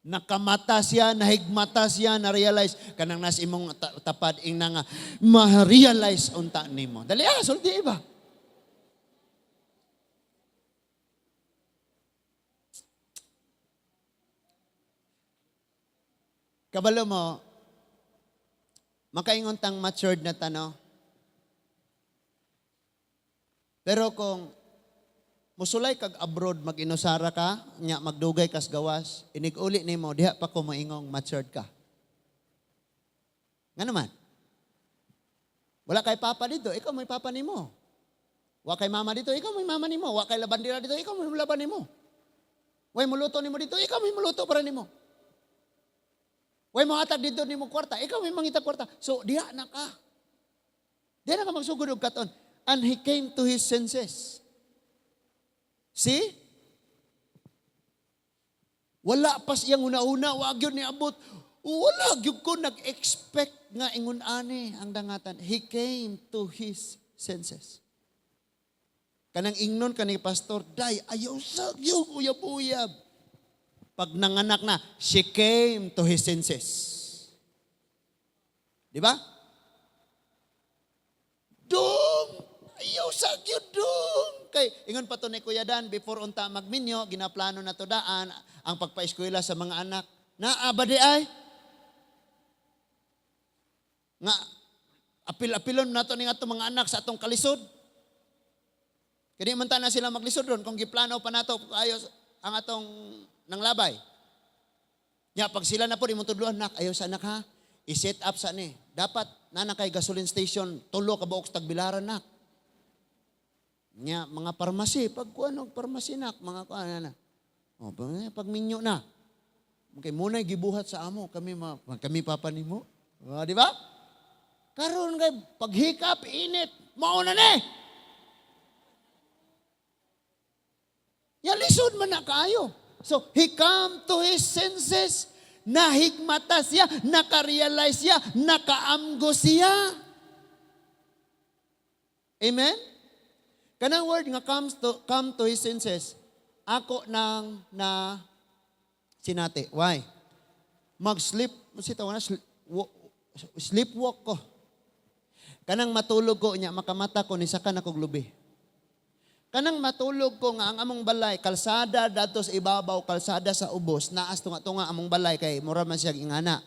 nakamata siya, nahigmata siya, na-realize, kanang nas imong tapad, ing na nga, ma-realize unta nimo. Dali ah, sulti iba. Kabalo mo, makaingon tang matured na tano. Pero kung musulay kag abroad, mag-inusara ka, nya magdugay kas gawas, inig-uli nimo, diha pa ko moingong matured ka. Nga naman? Wala kay papa dito, ikaw may papa nimo. Wa kay mama dito, ikaw may mama nimo. Wa kay labandera dito, ikaw may laban nimo. Way muluto nimo dito, ikaw may muluto para nimo. Way mohatag dito nimo kwarta, ikaw may mangita kwarta. So diha na ka. Diha na ka magsugod og katon. And he came to his senses. See? Wala pa siyang una-una, wa gyud ni abot. Wala gyud ko nag-expect nga ingon ani ang dangatan. He came to his senses. Kanang ingnon kani pastor, "Day, ayaw sa gyud uyab-uyab." Pag nanganak na, she came to his senses. Di ba? Dong, ayaw sa gyud dong. Kay ingon pa to ni Kuya Dan, before unta magminyo, ginaplano na to daan ang pagpaeskwela sa mga anak. Naa ba di ay? Nga apil-apilon nato ning ato mga anak sa atong kalisod. Kaya di man ta na sila maglisod ron kung giplano pa nato ayos ang atong nanglabay. Nya pag sila na po imong tudloan, "Nak, ayaw sa anak ha. I-set up sa ni. Dapat nana kay gasoline station, tulo ka buok sa Tagbilaran, nak. Nya mga pharmacy, pag kuan og pharmacy, nak, mga kuan na. Oh, pag minyo na. Okay, muna gibuhat sa amo kami ma, kami papa nimo. Oh, di ba? Karon kay paghikap init, mao na ni. Ya lisod man na kaayo. So he come to his senses. Nahigmata siya, nakarealize siya, nakaamgo siya. Amen? Kanang word nga come to his senses, ako nang na sinati. Why? Mag-sleep, si na sleepwalk ko. Kanang matulog ko niya, makamata ko, nisaka na kog lubi. Kanang matulog ko nga ang among balay, kalsada dato sa ibabaw, kalsada sa ubos, naas tunga-tunga among balay kay mura man siya ingana.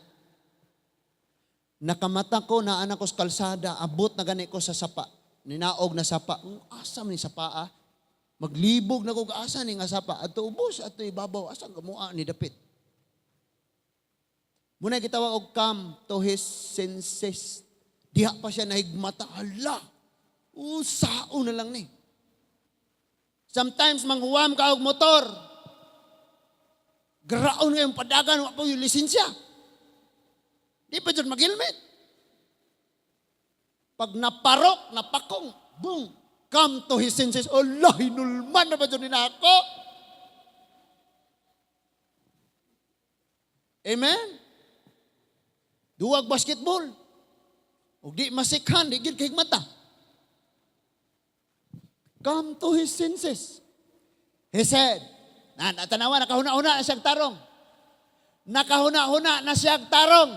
Nakamata ko na anak ko sa kalsada, abot na gani ko sa sapa. Ninaog na sapa. Asa man ni sapa ah? Maglibog na ko asa ni nga sapa. Ato ubos, ato ibabaw, asa gamua ni dapit. Mao na gitawag og come to his senses. Diha pa siya nahigmata. Hala! Usao na lang ni. Sometimes manghuwam ka og motor. Graon nga yung padagan, wa pa yung lisensya. Di pa dyan mag-helmet. Pag naparok, napakong, boom, come to his senses. Allah, hinulman na ba dyan nila ako? Amen? Duwag basketball. Ug di masikhan, di gid kahigmata. Come to his senses. He said, na natanawa, nakahuna-huna na siyang tarong. Nakahuna-huna na siyang tarong.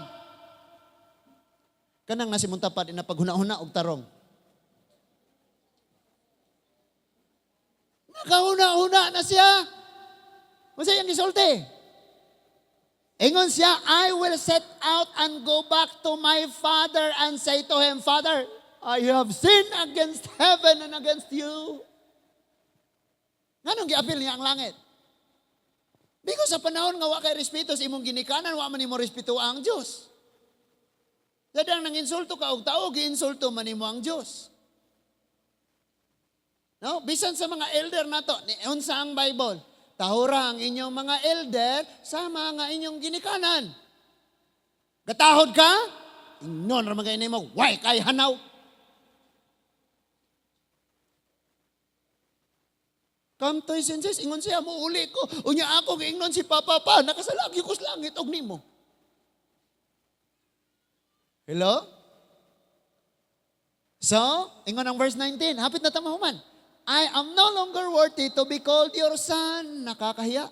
Kanang nasimuntapad, ina paghuna-huna og tarong. Nakahuna-huna na siya. Unsa iyang gisulti? Ingon siya, "I will set out and go back to my father and say to him, 'Father, I have sinned against heaven and against you.'" Nganong giapil niya ang langit? Because sa panahon nga wa kay respeto sa imong ginikanan, wa man nimo respeto ang Dios. Dadang nang insulto ka og tao, giinsulto man nimo ang Dios. No? Bisan sa mga elder nato, ni unsa ang Bible? Tahura ang inyong mga elder sa mga inyong ginikanan. Gatahod ka? Ingnon ra man kay nimo, way kay hanaw. Come to his senses, ingon siya, muuli ko. Unya ako, giingnon si Papa pa, nakasalagi ko sa langit og nimo. Hello? So, ingon ang verse 19, hapit na ta mahuman. "I am no longer worthy to be called your son." Nakakahiya.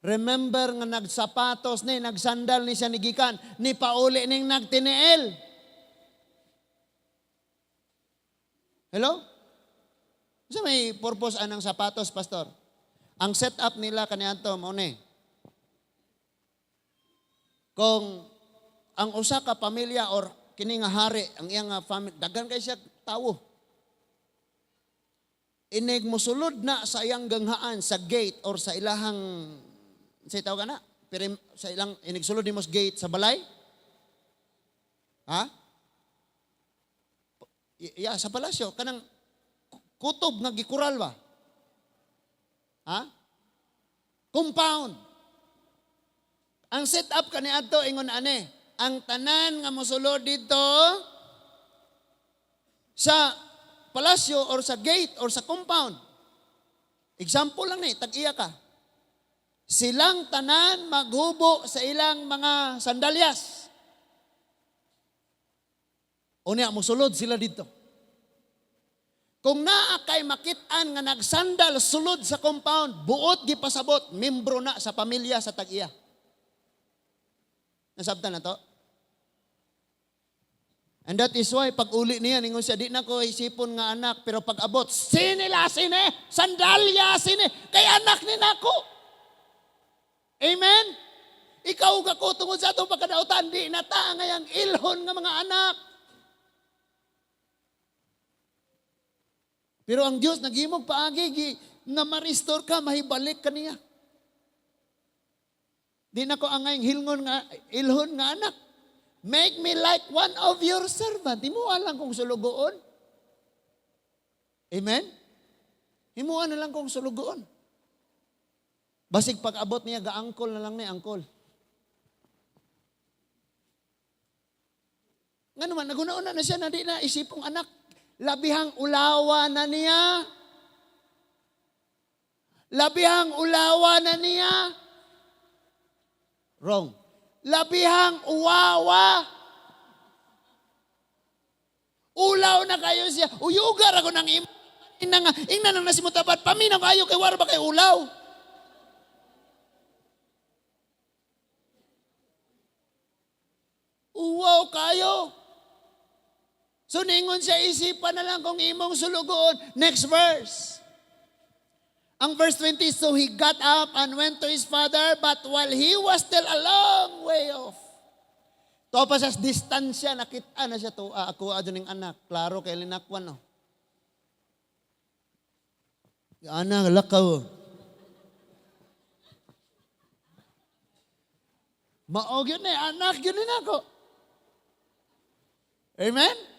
Remember nga nagsapatos ni, nagsandal ni siya ni gikan, ni pauli ning nagtiniil. Hello? Sa may purpose anang sapatos, pastor? Ang setup nila kaniadto mao ni. Kung ang usa ka pamilya or kini nga hari, ang iyang nga family, daghan kay siya tawo. Inig mosulod na sa iyang ganghaan sa gate or sa ilahang sa tawag na, pero sa ilang inig sulod nimo sa gate sa balay. Ha? Yeah, sa palasyo kanang kutob nga gikural ba? Ha? Compound. Ang setup kaniadto ingon ane, ang tanan nga mosulod dito sa palasyo or sa gate or sa compound. Example lang ni, tag-iya ka. Silang tanan maghubo sa ilang mga sandalyas. Unya mosulod sila dito. Kung naa kay makit-an nga nagsandal sulod sa compound, buot gipasabot, membro na sa pamilya sa tag-iya. Nasabtan na to? And that is why, pag uli niya, ningon siya, "Di na ko isipon nga anak," pero pag abot, sinila sine, sandalya sine, kay anak ni nako. Amen? Ikaw ug ako, tungod sa atong pagkadautan, di na ta ngayang ilhon nga mga anak. Pero ang Diyos, naghimog paagi, nga ma-restore ka, mahibalik ka niya. Di na ko angay hilngon nga, ilhon nga anak. "Make me like one of your servant." Himuha lang kong sulugoon. Amen? Himuha na lang kong sulugoon. Basig pag-abot niya, gaangkol na lang ni angkol. Nga naman, naguna-una na siya na di na isipong anak. Labihang ulawa na niya. Labihang ulawa na niya. Wrong. Labihang uwawa. Ulaw na kayo siya. Uyugar ako ng ina nga. Ingna nang nasimutabat. Paminaw kayo kay wara ba kay ulaw? Uwaw kayo. So ningon siya, isipan na lang kung imong sulugoon. Next verse. Ang verse 20, so he got up and went to his father, but while he was still a long way off. To pa sa distansya, nakita na siya to, ako adto ning anak. Klaro kay linakwan, no. Ana, lakaw. Mao gyud ni, anak gyud ni nako. Amen?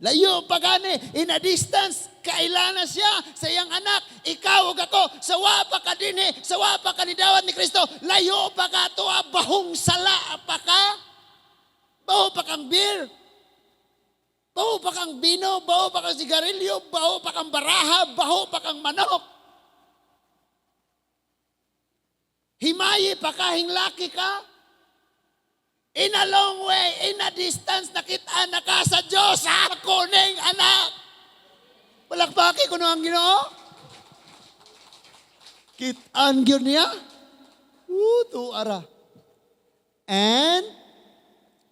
Layo pa gani, in a distance, kaila na siya sa iyang anak. Ikaw ug ako, sa wa pa ka dinhi, sa wa pa ka nidawat ni Kristo, layo pa ka tuwa, bahong sala pa ka. Baho pa kang beer. Baho pa kang bino, baho pa kang sigarilyo, baho pa kang baraha, baho pa kang manok. Himayi pa ka, hinglaki ka. In a long way, in a distance, nakita na ka sa Diyos, ako ning anak. Palakpaki kuno ang Ginoo. Kitaan gyud niya. Tuara. And,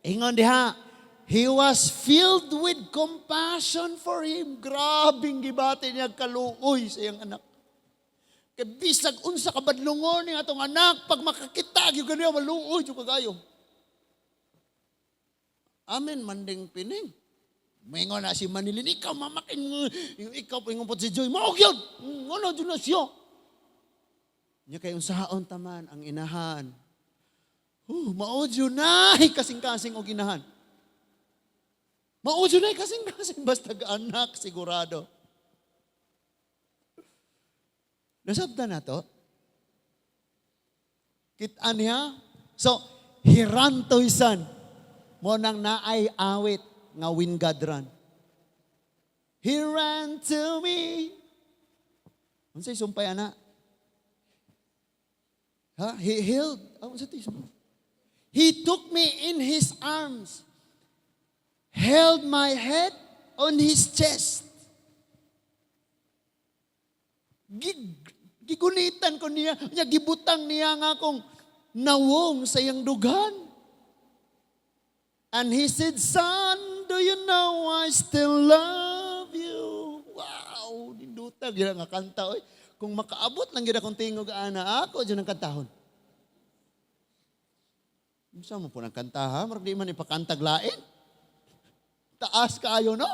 ingon diha, he was filled with compassion for him. Grabing gibati niya kaluoy sa iyang anak. Kay bisag unsa ka badlongon ni atong anak, pag makakita gyud kaniya, maluoy jud kagayo. Amen, manding pining. Mingon na si Manilin, ikaw mamakin, ikaw ingon po si Joy, mao gyud. Ngono jud na siya. Nya kay unsaon taman ang inahan. Mao jud na kasing-kasing og inahan. Mao jud na kasing-kasing basta anak sigurado. Nasabtan na to? Kita niya? So, he ran to his son. Mao nang naay awit nga "When God Ran." He ran to me. Unsay sumpay ana? Ha? He healed. Oh, unsa to sumpay? He took me in his arms, held my head on his chest. Gigunitan ko niya, niya gibutang niya nga akong nawong sa iyang dughan. And he said, "Son, do you know I still love you?" Wow, nindota gyud nga kanta oy. Kung makaabot lang gyud akong tingog ana, ako jud ang kantahon. Unsa mo po nang kanta ha? Murag di man ipakantag lain. Taas kaayo, no?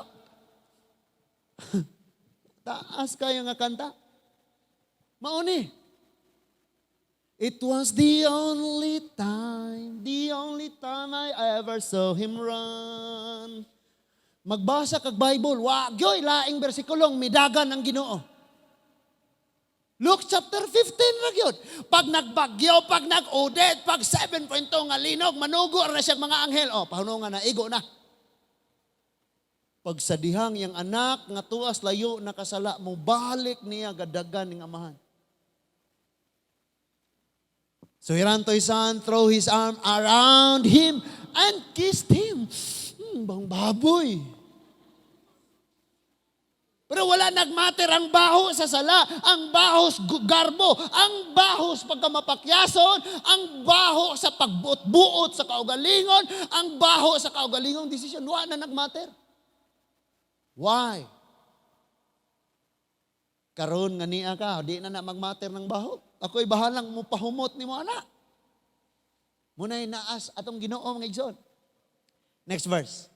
Taas kayo nga kanta. Mao ni. It was the only time I ever saw him run. Magbasa kag Bible, wa gyoy laing bersikulong midagan ang Ginoo. Luke chapter 15 ra gyud. Pag nagbagyo, pag nag-udet, pag 7.2 nga linog, manugo ra siya mga anghel. Oh, pahunungan na, igo na. Pag sa dihang yang anak nga tuas layo nakasala mo, balik niya gadagan ning amahan. So he ran to his son, throw his arm around him, and kissed him. Bahong baboy. Pero wala nagmatter ang baho sa sala, ang baho sa garbo, ang baho sa pagkamapakyason, ang baho sa pagbuot-buot sa kaugalingon, ang baho sa kaugalingong desisyon. Wala na nagmatter. Why? Karon nga niya ka, di na na magmatter ng baho. Ako'y bahalang mo pahumot ni mo anak. Muna'y naas atong Ginoo, mga igsoon. Next verse.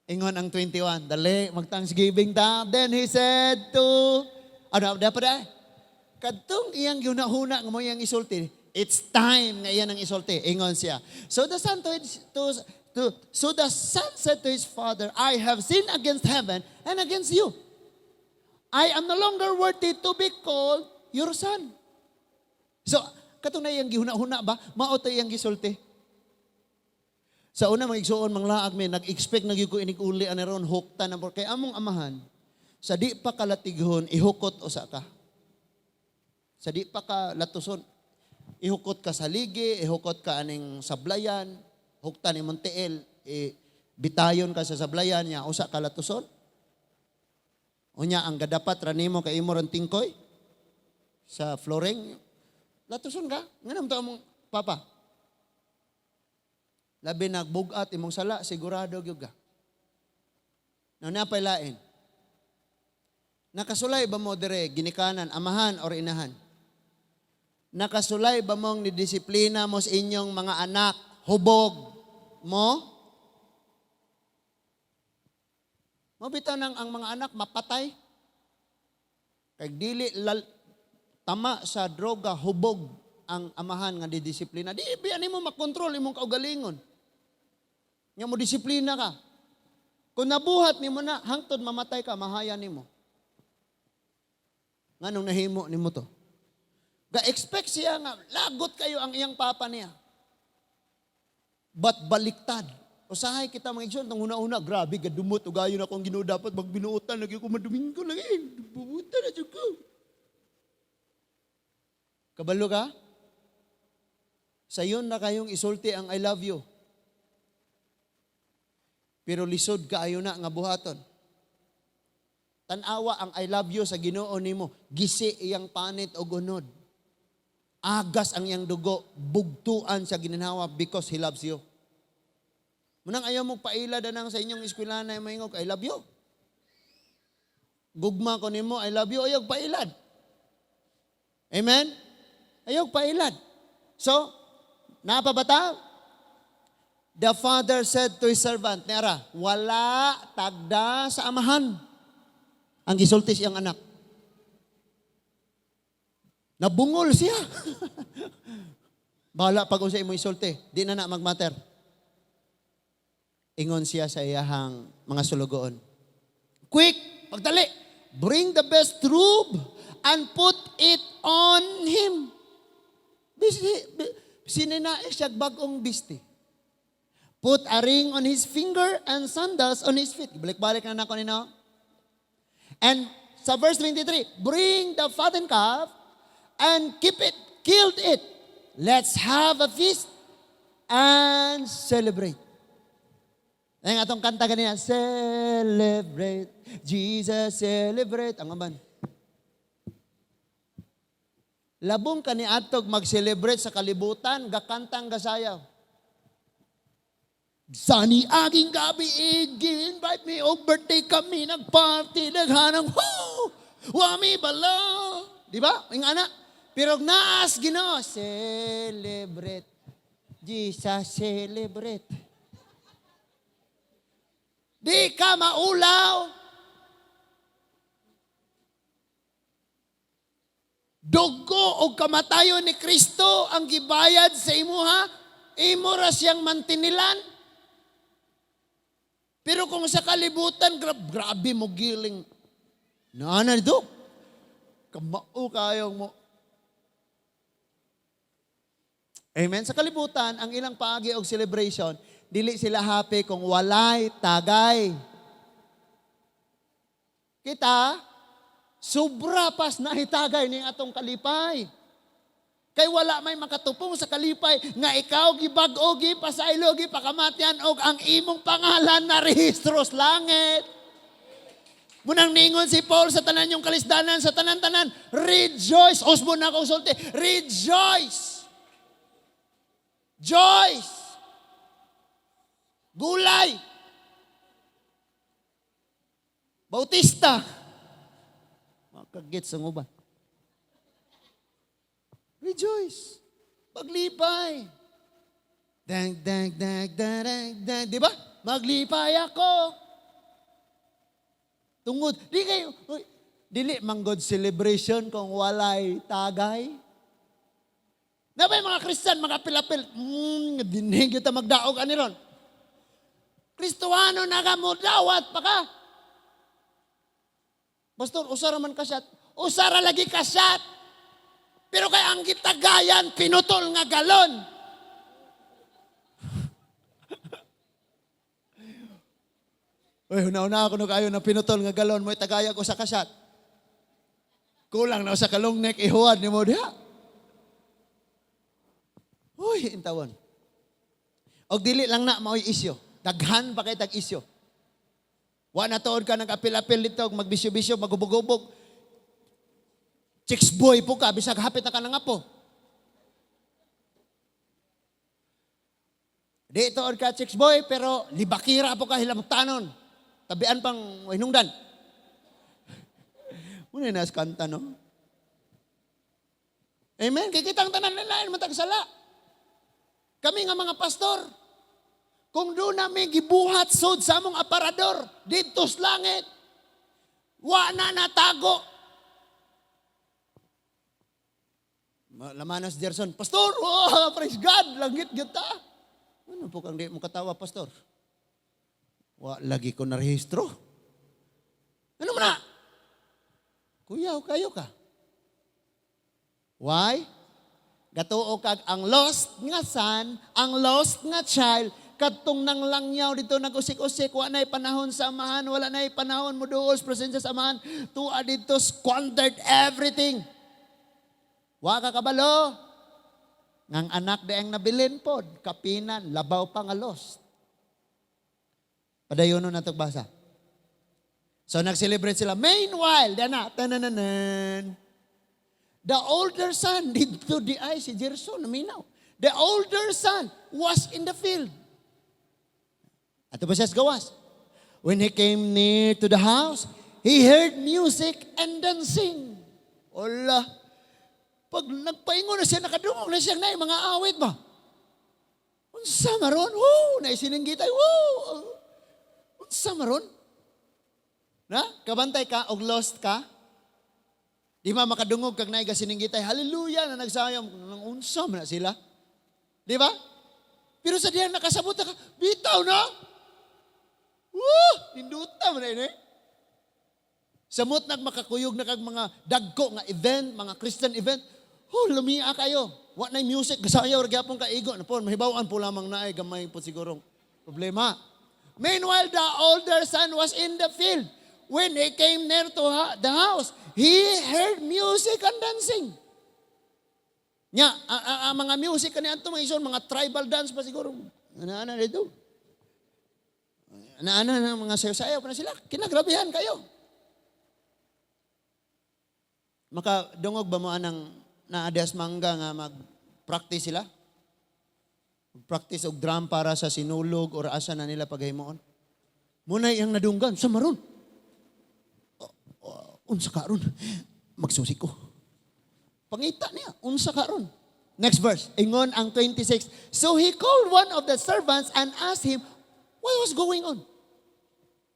Ingon ang 21. Dali, mag-thanksgiving ta. Then he said to, ano, dapat ay? Kadtong iyang ginahuna nga mo iyang isulti, it's time nga iyan ang isulti. Ingon siya. So the son said to his father, "I have sinned against heaven and against you. I am no longer worthy to be called your son." So, katong na iyang gihuna-huna ba, mao to iyang gisulti. Sa una, mga igsuon, manglaag mi, nag-expect na gyud ko inig uli ani ron hukta na kay among amahan sa di pa kalatighon ihukot usa ka. Sa di pa ka latuson, ihukot ka sa ligi, ihukot ka aning sablayan, huktan imong tiil, bitayon ka sa sablayan niya usa ka latuson. Unya ang gadapat ra nimo kay imo ran tingkoy sa flooring. Latuson ka. Nga to among papa. Labi nagbugat imong sala, sigurado gyud ka. Now, napay lain. Nakasulay ba mo dire ginikanan, amahan or inahan? Nakasulay ba mong nidisiplina mo sa inyong mga anak, hubog mo? Mabitaw nang ang mga anak mapatay. Kay dili lal, tama sa droga, hubog ang amahan nga didisiplina. Di biya nimo makontrol imong kaugalingon. Nga mo disiplina ka. Kung nabuhat nimo na, hangtod mamatay ka, mahaya nimo. Nganong nahimo nimo to? Ga-expect siya nga lagot kayo ang iyang papa niya. But baliktad. Usahay kita, mga igsoon, tong una-una, grabe, gadumot, ugayon akong Ginoo, dapat magbinuotan, lagi ko madomingo lagi, bubutan na jud ko. Kabalo ka? Sayon na kayong isulti ang "I love you." Pero lisod kaayo na nga buhaton. Tanawa ang "I love you" sa Ginoo nimo, gisi iyang panit og unod. Agas ang iyang dugo, bugtuan sa ginhawa because He loves you. Munang ayaw mo paila danang sa inyong eskwela na maingog, "I love you. Gugma ko nimo, I love you," ayaw pailad. Amen? Ayaw pailad. So, napa ba ta? The father said to his servant, Nera, wala tagda sa amahan. Ang gisulti siyang anak. Nabungol siya. Bahala pag unsa imo isulti, di na na magmatter. Ingon siya sa iyahang mga sulugoon. "Quick, pagdali, bring the best robe and put it on him." Sininae siya bagong bisti. "Put a ring on his finger and sandals on his feet." Balik-balik na nako nino. And sa verse 23, "Bring the fattened calf and keep it, killed it. Let's have a feast and celebrate." Ang atong kanta ganina, "Celebrate, Jesus celebrate." Ang aban. Labong ka ni atog mag-celebrate sa kalibutan, gakantang gasayaw. Sa niaging gabi, invite me og birthday kami, nagparty, naghanang, woo! Wami bala! Di ba? Yung ana. Pero naas Ginoo, celebrate. Jesus celebrate. Di ka maulaw. Dugo o kamatayon ni Kristo ang gibayad sa imuha, imo ra siyang mantinilan. Pero kung sa kalibutan, grabe mo giling. Naana dito. Kamao kayong mo. Amen. Sa kalibutan, ang ilang paagi og celebration, dili sila happy kung walay tagay. Kita, sobra pas nahitagay ning atong kalipay. Kay wala may makatupong sa kalipay nga ikaw gibag-o, gipasaylo, gipakamatyan og ang imong pangalan na rehistro sa langit. Munang ningon si Paul sa tanan yung kalisdanan, sa tanan-tanan, "Rejoice." Usbon na akong sulti, rejoice. Joyce. Gulay. Bautista. Makagit sa uban. Rejoice. Paglipay. Dang, dang, dang, dang, dang, dang. Di ba? Maglipay ako. Tungod. Di kayo, uy, dili manggod celebration kung walay tagay. Na ba yung mga Christian, mga pilapil, dinhi kita magdaog ani ron. Kristuhano na ka mo, dawat pa ka. Pastor, usara man ka shot. Usara lagi ka shot. Pero kay ang gitagayan, pinutol nga galon. Uy, una-una ako no kayo na pinutol nga galon, mo'y tagayag usa ka shot. Kulang na usa ka long neck, ihuwad ni mo diha. Uy, intawon. Og dili lang na maoy isyo. Daghan pa kay tag isyo. Wa na tuod ka nag-apil-apil dito, magbisyo-bisyo, magubog-ubog. Chicks boy po ka, bisag hapit na ka ng apo. Di tuod ka chicks boy, pero libakira po ka hilamtanon. Tabian pang hinungdan. Muna na kanta, no? Amen? Kay kitang tanan lain man sala. Kami nga mga pastor, kung doon namin gibuhat sud sa among aparador, dito sa langit, wa na natago. Lamanas Gerson, "Pastor, oh, praise God, langit gyud ta." Ano po kang di mo katawa, Pastor? Wa lagi ko narehistro. Ano man na? Kuyaw kayo ka. Why? Gatuo kag ang lost nga son, ang lost nga child, kadtong nang langyaw dito nag-usik-usik, wa na'y panahon sa amahan, wala na'y panahon mo duol sa presensya sa amahan, tuwa dito squandered everything. Wa ka kabalo. Ngang anak di ang nabilin pod, kapinan, labaw pa nga lost. Padayon na natog basa. So nag-celebrate sila. Meanwhile, dana, tanananan. The older son, dito di ay si Gerson, naminaw. The older son was in the field. Ato ba siya sa gawas? When he came near to the house, he heard music and dancing. Ola. Pag nagpaingon na siya, nakadungog na siya na mga awit ba? Unsa maron? Woo! Naisininggitay. Woo! Unsa maron? Na? Kabantay ka og lost ka? Di ba makadungog kag naay gasininggitay, hallelujah, na nagsayam, nang unsa man na sila? Di ba? Pero sa diyang nakasabot ka, bitaw na! Woo! Ninduta man na ini. Samot nag makakuyog na kag mga dagko nga event, mga Christian event, oh, lumia kayo. Wa na music, gasayaw ra gyapon kaigo na po, mahibaw-an po lamang naay gamay po sigurong problema. Meanwhile, the older son was in the field. When he came near to the house, he heard music and dancing. Nya, ang mga music kani anto mga ison, mga tribal dance pa siguro. Ana-ana dito. Ana-ana na mga sayaw-sayaw pa na sila. Kinagrabihan kayo. Makadungog ba mo anang naadias mangga nga mag-practice sila? Mag-practice og drum para sa Sinulog or asa na nila paghimuon? Muna iyang nadunggan sa maron. Oh, unsa karon? Magsusi ko. Pangita niya, unsa karon? Next verse, ingon ang 26. So he called one of the servants and asked him what was going on.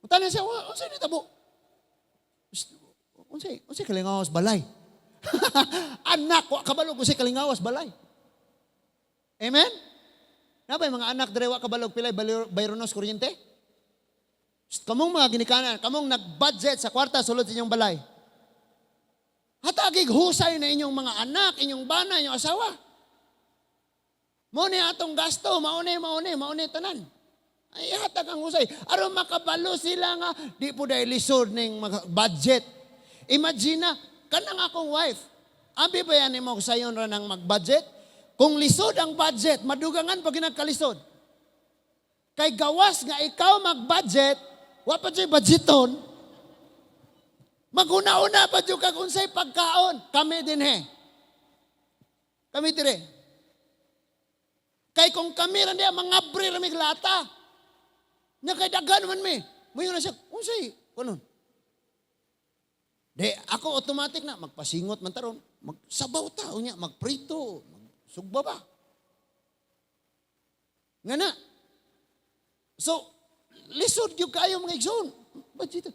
Mutana siya, "Unsa ni tabo? Unsay kalingawas balay?" Anak, wa kabalo unsay kalingawas balay. Amen? Nabay mga anak dere wa kabalog pilay bayronos kuryente? Kamong mga ginikanan, kamong nag-budget sa kwarta sulod sa inyong balay. Hatagig husay na inyong mga anak, inyong bana, inyong asawa. Mao ni atong gasto, maune, maune, maune tanan. Ay hatag ang husay. Aron makabalo sila nga, di po dahil lisod ning budget. Imagine na, kanang akong wife, abi ba yan mo sayon ra nang mag-budget? Kung lisod ang budget, madugangan pag ginagkalisod. Kay gawas nga ikaw mag-budget, wa pa dyo'y budgeton, maguna-una pa dyo kag unsay pagkaon. Kami din he. Kami dire. Kay kung kami ran diya, mga ra mig lata. Nya kay daghan man mi. Mayo na siya, unsay kunon. Di, ako automatic na, magpasingot man taron, magsabaw ta, unya, magprito, magsugba ba. Nga na. So, lisod gyud kayo mga igsoon. Budget.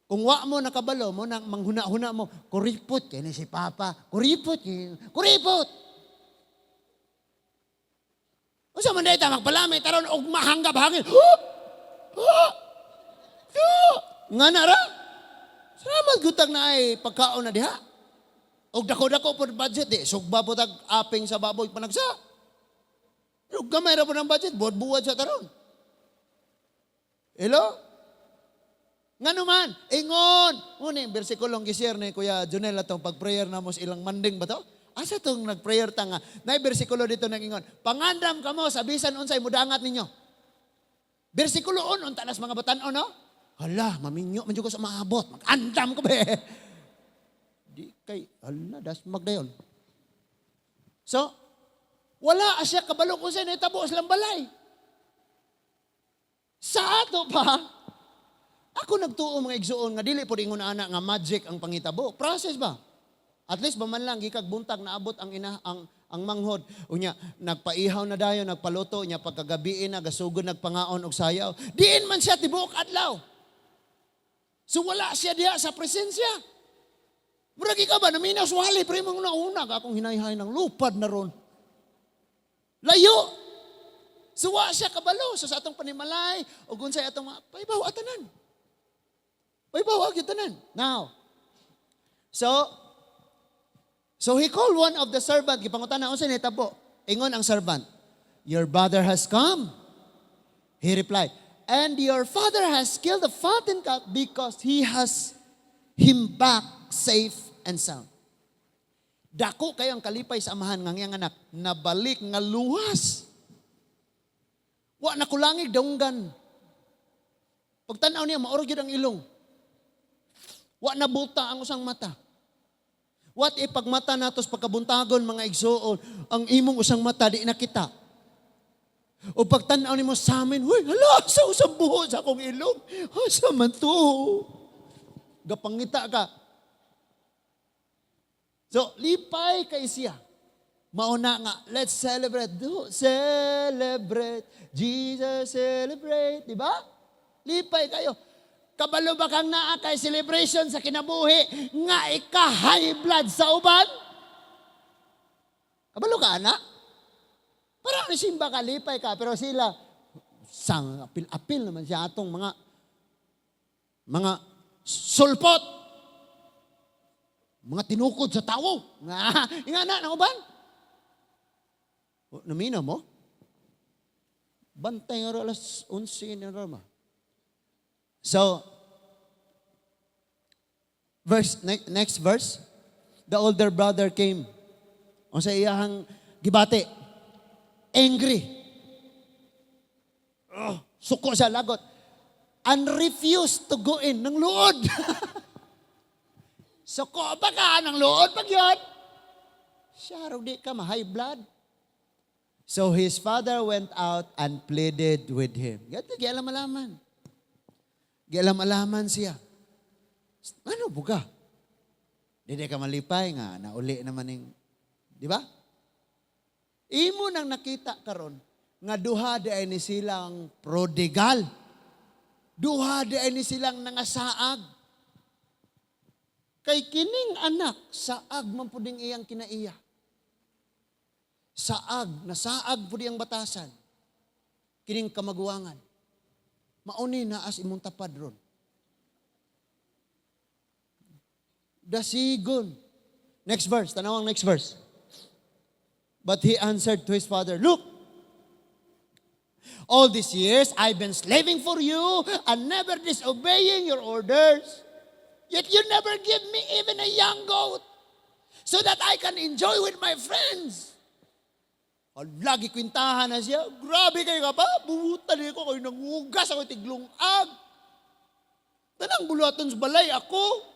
Kung wa mo nakabalo mo nang manghuna-huna mo, kuripot kay ni si Papa, kuripot kay, kuripot. Unsa man ta magpalamit taron og mahanggap hangin. Huh! Huh! Huh! Nga na ra. Salamat gutang na ay pagkaon na diha. Og dako-dako po budget di sugba po tag aping sa baboy panagsa. Pero gamay ra po ng budget, buwad-buwad sa taron. Hello? Nga naman, ingon. Muna yung versikulong gi-share ni Kuya Junel atong pag-prayer na mo sa ilang manding ba to? Asa tong nag-prayer ta nga? Nay bersikulo dito nag-ingon. Pangandam kamo sa bisan unsay mudangat ninyo. Bersikulo on, unta nas mga batan-on, no? Hala, maminyo man jud ko sa maabot. Mag-andam ko be. Di kay, hala, das magdayon. So, wala siya kabalo kung sa'yo nahitabo sa ilang balay. Sa ato pa, ako nagtuo mga igsuon nga dili po ingon ana nga magic ang pangitabo. Process ba? At least ba man lang gikag buntag naabot ang ina ang manghod. Unya nagpaihaw na dayon, nagpaluto nya pagkagabi na gasugod nagpangaon og sayaw. Diin man siya tibuok adlaw. So wala siya diha sa presensya. Murag ikaw ba, naminaw suwali, pero imong una-una, akong hinayhay ng lupad na ron. Layo! Suwa siya kabalo. So sa atong panimalay, o unsay atong mga, paibaw tanan. Paibaw gyud tanan. Now, so he called one of the servant, gipangutana unsa nitabo. Ingon ang servant, "Your brother has come." He replied, "And your father has killed the fattened calf because he has him back safe and sound." Dako kayo ang kalipay sa amahan nga iyang anak, nabalik nga luwas. Wa na kulangig dunggan. Pagtanaw niya, mauro gyud ang ilong. Wa na buta ang usang mata. What if pagmata nato sa pagkabuntagon, mga igsuon, ang imong usang mata di nakita? O pagtanaw nimo sa amin, "Huy, hala, sa usang buho sa akong ilong. Asa man to?" Gapangita ka. So, lipay kay siya. Mauna nga, let's celebrate. Do, celebrate. Jesus, celebrate. Di ba? Lipay kayo. Kabalo ba kang naa kay celebration sa kinabuhi nga ika-high blood sa uban? Kabalo ka, anak? Parang simba ka, lipay ka, pero sila, sang apil-apil naman siya atong mga sulpot. Mga tinukod sa tawo. Nga, nga na, ng uban. O, namina mo? Bantay nga alas 11 ni Roma. So, verse, next verse, the older brother came. O sa iyahang gibati, angry. Oh, suko siya, lagot. And refused to go in ng luod. Suko ba ka ng luod pag yun? Siya, di ka ma-high blood. So his father went out and pleaded with him. Gato, gialam-alaman. Gialam-alaman siya. Ano buga? Di ka malipay nga, nauli naman ning, di ba? Imo nang nakita karon nga duha di ay ni silang prodigal. Duha di ay ni silang nangasaag. Kay kining anak, saag man puding iyang kinaiya. Saag, nasaag pud iyang batasan. Kining kamaguwangan. Mauni na as imong tapad ron. Dasigon. Next verse, tanawang next verse. But he answered to his father, "Look, all these years I've been slaving for you and never disobeying your orders. Yet you never give me even a young goat so that I can enjoy with my friends." Lagi kwintahan na siya. "Grabe kayo ka ba? Bubutan ko kayo nangugas ako tiglungag. Tanang buluhaton sa balay ako."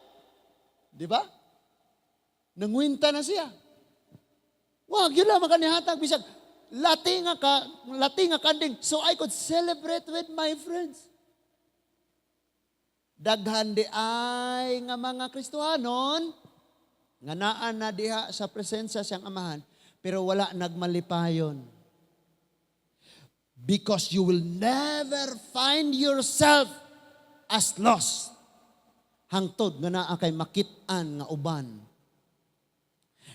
Di ba? Nangwinta na siya. Wag yun lang makanihatag bisag lati nga kanding so I could celebrate with my friends. Daghan di ay nga mga Kristohanon nga naa na diha sa presensya siyang amahan pero wala nagmalipayon. Because you will never find yourself as lost hangtod nga naa kay makit-an nga uban.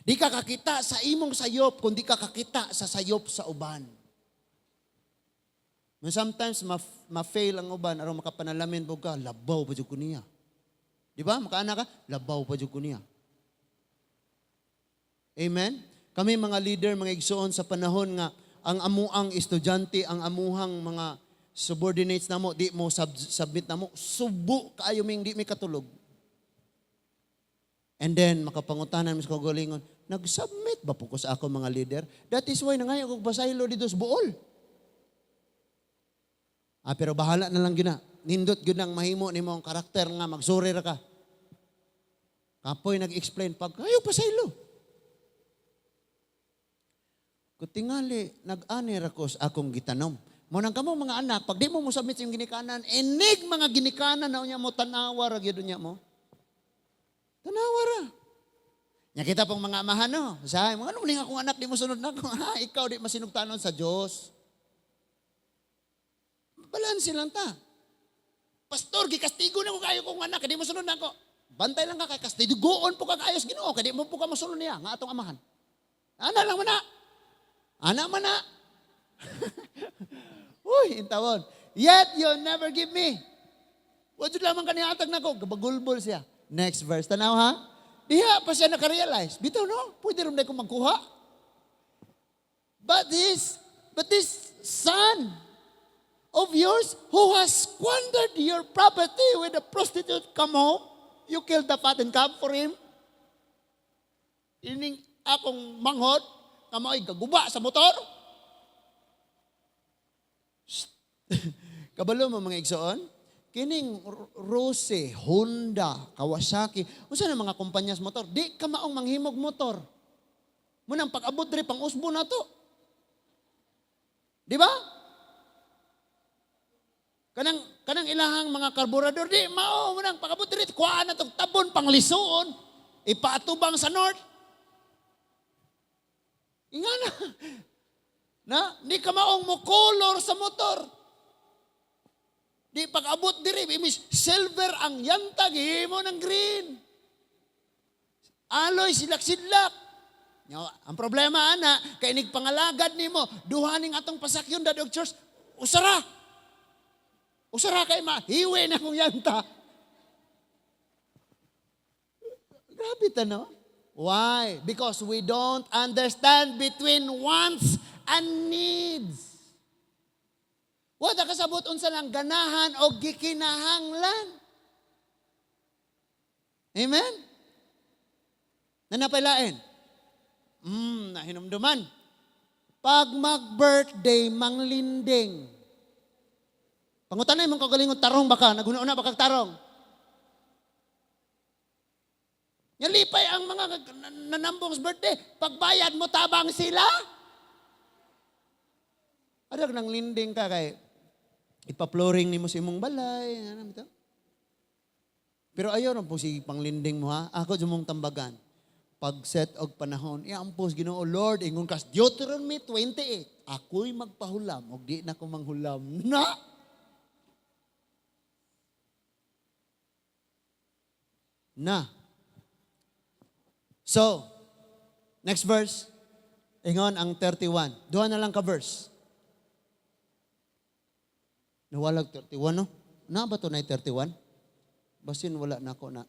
Di ka kakita sa imong sayop, kung di ka kakita sa sayop sa uban. When sometimes ma-fail ang uban aron makapanalamin po ka, labaw pa jud ko niya. Di ba? Makaana ka, labaw pa jud ko niya. Amen? Kami mga leader, mga igsuon, sa panahon nga ang amuang estudyante, ang amuhang mga subordinates namo, di mo submit namo, subo kaayo ming di mi katulog. And then, makapangutanan mi sa kaugalingon, "Nag-submit ba po ko sa ako mga leader?" That is why nangayo kog pasaylo dito sa buol. Ah, pero bahala na lang gina. Nindot gyud nang mahimo nimo ang karakter nga magsuri ra ka. Kapoy nag-explain pag ayo pasaylo. Kutingali nag-ani ra ko sa akong gitanom. Mo nang kamo mga anak, pag di mo mo-submit sa imong ginikanan, inig mga ginikanan na unya mo tanawa ra gyud unya mo. Tanawa ra. Nya kita pong mga amahan, no. Sahay, mga ano akong anak di mo sunod na ako. Ha, ikaw di masinugtanon sa Dios. Balanse lang ta. "Pastor, gikastigo na ko kayo kong anak, di mo sunod na ako." Bantay lang ka kay kastidugoon po kag ayos Ginoo kay di mo po ka mosulod niya nga atong amahan. Ana lang man na. Ana man na. Uy, intawon. Yet you never give me. Wa jud lamang kaniya atag nako, gabagulbol siya. Next verse, tanaw ha? Diha pa siya nakarealize. Bitaw no, pwede rin ko magkuha. But this son of yours who has squandered your property with a prostitute come home, you killed the fattened calf for him. Ining akong manghod, nga mao'y gaguba sa motor. Shh. Kabalo mo, mga igsoon, kining Rose, Honda, Kawasaki, unsa na mga kumpanya sa motor, di ka maong manghimog motor. Munang pag-abot diri pang usbo na to. Di ba? Kanang ilahang mga karburador di mao munang pag-abot diri kuhaan na tong tabon pang lisuon, ipaatubang sa north. Inga na. Na, di ka maong mo color sa motor. Di pag-abot diri, imis silver ang yanta, gihimo ng green. Alloy, silak-silak. Nya, ang problema ana, kay inig pangalagad nimo, duha ning atong pasakyon dadog church, usara. Usara kay mahiwi na kong yanta. Grabe ta, no? Why? Because we don't understand between wants and needs. Wala kasabot unsa lang ganahan o gikinahanglan. Amen? Nanapailain. Nahinumduman. Pag mag-birthday, manglinding. Pangutanay mong kagalingon tarong baka, naguna-una baka tarong. Nalipay ang mga nanambong sa birthday. Pagbayad mo, tabang sila. Adag nang linding ka kay ipa-flooring nimo sa imong balay. Ano ito? Pero ayaw rin po si panglinding mo ha. Ako dyan mong tambagan. Pag set og panahon, iampos Ginoo Lord, ingon kas Deuteronomy 28. Ako'y magpahulam og di na ko manghulam. Na! Na. So, next verse. Ingon ang 31. Duha na lang ka verse. Nawalag 31, no? Na ba to na 31? Basin wala na ako na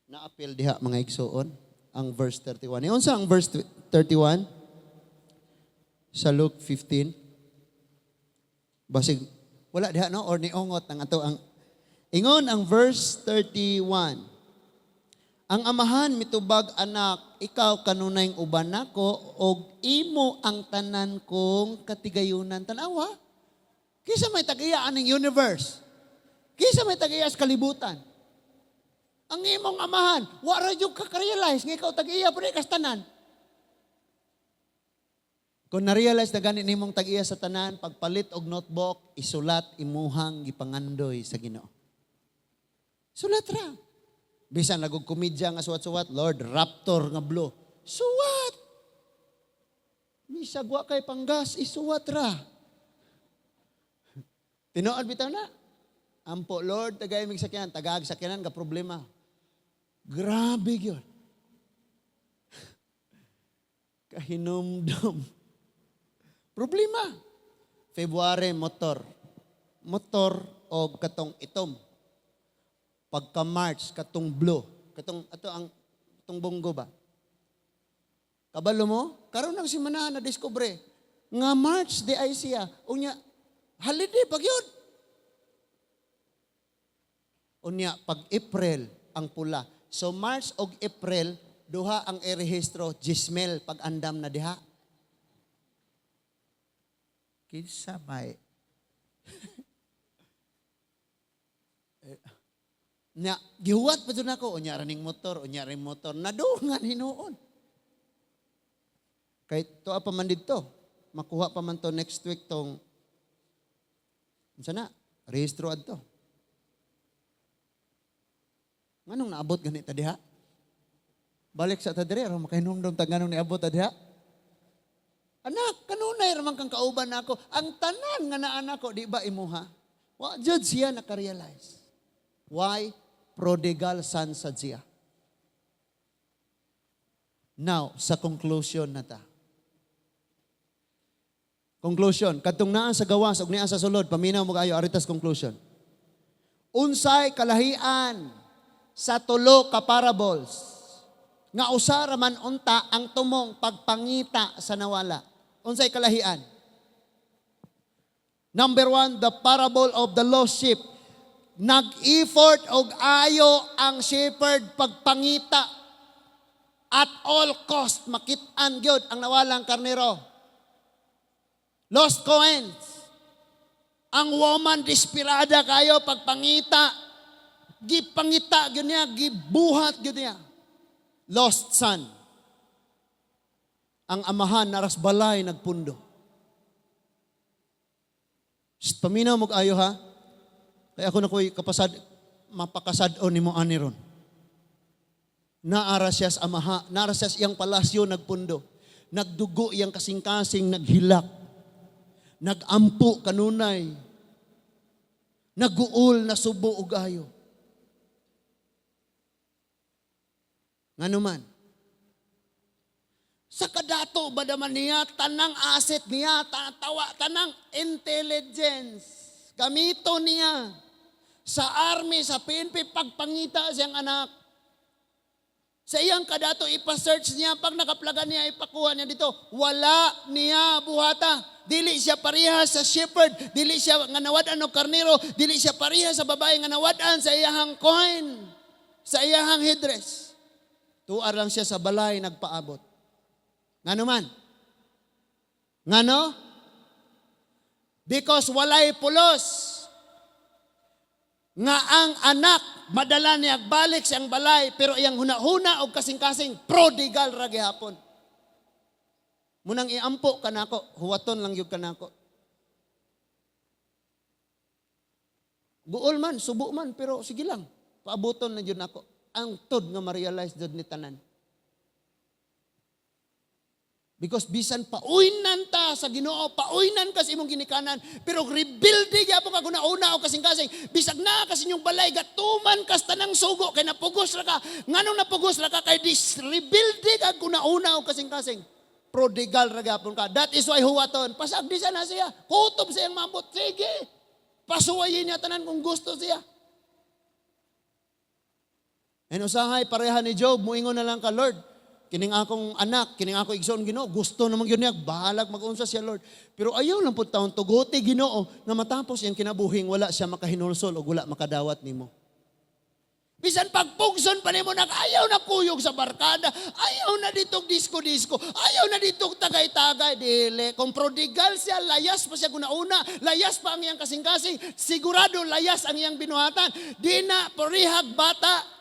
na-appeal diha, mga igsoon, ang verse 31. Iyon sa ang verse 31 sa Luke 15. Basig wala diha, no, or niungot ang ato ang ingon ang verse 31. Ang amahan mitubag, "Anak, ikaw kanunay uban nako og imo ang tanan kong katigayunan." Tanawa. Kisa may tag-iya aning universe? Kisa may tag-iya sa kalibutan? Ang imong amahan, wa ra jud ka ka-realize nga ikaw tag-iya pud kas tanan. Kung na-realize na gani nimong tag-iya sa tanan, pagpalit og notebook, isulat imuhang gipangandoy sa Ginoo. Sulat ra. Bisan lagog komedya nga suwat-suwat, "Lord, Raptor nga blue." Suwat! Bisag wa kay panggas, isuwat ra. Tinuod bitaw na. Ampo, Lord, tagay mig sakyanan, tagaag sakyanan ka problema. Grabe gyud. Kahinumdum. Problema. February, motor. Motor o katong itom. Pagka March, katong blue. Katong, ato ang, katong bunggo ba? Kabalo mo? Karon ng simana na discover nga March di ay siya. Unya, holiday pag yun. Unya, pag April, ang pula. So March og April, duha ang irehistro, Gismel, pag andam na diha. Kinsa may eh, nya, gihuwat pa dyan ako, unya raning motor, unya ring motor, nadungan hinuon. Kay tuwa pa man dito, makuha pa man to next week tong, unsa na, rehistro adto. Nganong naabot ganit ta diha? Balik sa ta diri aron makahinumdom ta nganong niabot ta diha. Anak, kanunay ra man kang kauban nako. Ang tanan nga naa nako di ba imuha? Wa jud siya nakarealize. Why? Prodigal son sad siya. Now, sa conclusion na ta. Conclusion, kadtong naa sa gawas ug naa sa sulod, paminaw mo kayo ari tas conclusion. Unsay kalahian sa tulo ka parables nga usa ra man unta ang tumong pagpangita sa nawala? Unsay kalahian? Number one, the parable of the lost sheep. Nag-effort og ayo ang shepherd pagpangita. At all cost, makit-an gyud ang nawalang karnero. Lost coins. Ang woman, desperada kayo pagpangita. Gipangita gyud niya, gibuhat gyud niya. Lost son. Ang amahan naa ras balay nagpundo. Shh, paminaw mo ayo ha. Kaya ako na ko'y kapasad, mapakasad-on nimo ani ron. Naa ra siya sa amaha, naa ra siya sa iyang palasyo nagpundo. Nagdugo iyang kasing-kasing, naghilak. Nagampo kanunay. Naguol na subo og ayo. Ngano man? Sa kadato ba naman niya, tanang asset niya, tawa, tanang intelligence. Gamito niya. Sa army, sa PNP, pagpangita siyang anak. Sa iyang kadato, ipa-search niya. Pag nakaplaga niya, ipakuha niya dito. Wala niya buhata. Dili siya pareha sa shepherd. Dili siya nga nawad-an og karnero. Dili siya pareha sa babae nga nawad-an sa iyahang coin. Sa iyahang headdress. Tuar lang siya sa balay nagpaabot. Ngano man? Ngano? Because walay pulos nga ang anak madala niya balik siyang balay, pero iyang huna-huna og kasing-kasing prodigal ra gihapon. Munang iampo kanako, huwaton lang gyud kanako. Guol man, subo man, pero sige lang, paabuton na gyud nako. Ang tud nga ma-realize jud ni tanan. Because bisan pauinan ta sa Ginoo, pauinan ka sa imong ginikanan, pero rebuild gyapon ka una-una o kasing-kasing. Bisag na ka sa inyong balay, gatuman ka sa tanang sugo, kay napugos ra ka. Nganong napugos ra ka? Kay dis rebuild ka una-una o kasing-kasing. Prodigal ra gyapon ka. That is why huwaton. Pasag di sana siya. Kutob siyang mabot. Sige. Pasuwayin niya tanan kung gusto siya. And usahay, pareha ni Job, muingon na lang ka, "Lord, kining akong anak, kining akong igsoon, Ginoo, gusto naman gyud niya, bahalag mag-unsa siya, Lord. Pero ayaw lang pud taon tuguti, Ginoo, nga matapos iyang kinabuhing wala siya makahinulsol o wala makadawat nimo." Bisan pagpugson pa nimo nak ayaw na kuyog sa barkada, ayaw na ditong disco-disco, ayaw na ditong tagay-tagay, dili. Kung prodigal siya, layas pa siya guna-una, layas pa ang iyang kasing-kasing, sigurado layas ang iyang binuhatan. Di na parehag bata